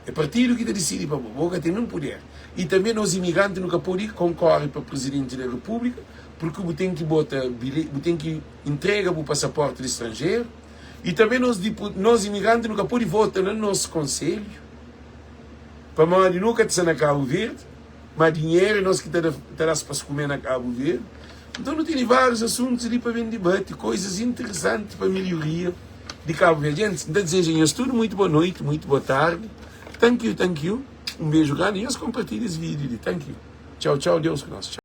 É partidu ki ta disidi pa bo. Bo ka ten nen puder. I tanbe nos imigranti nu ka pode konkore pa prizidenti di repúblika purki bu ten ki bota bile, bu ten ki intrega bu pasaporti di stranjeru. I tanbe nos dipu, nos imigranti nu ka pode vota na nos konselhu pamodi nu ka ta sta na Kabu Verdi. Ma dinheru é nos ki ta da, ta da-s pa-s kume na Kabu Verdi. Nton nu tene várius asuntus li pa ben dibati, koizas interesanti pa milhoria di Kabu Verdi. Gentis, N ta dizeja nhos tudu muitu boa noiti, muitu boa tardi. Thank you, thank you. Un beju grandi. Nhos konpartilha es vídiu li. Thank you. Txau, txau. Deus ku nos. Txau.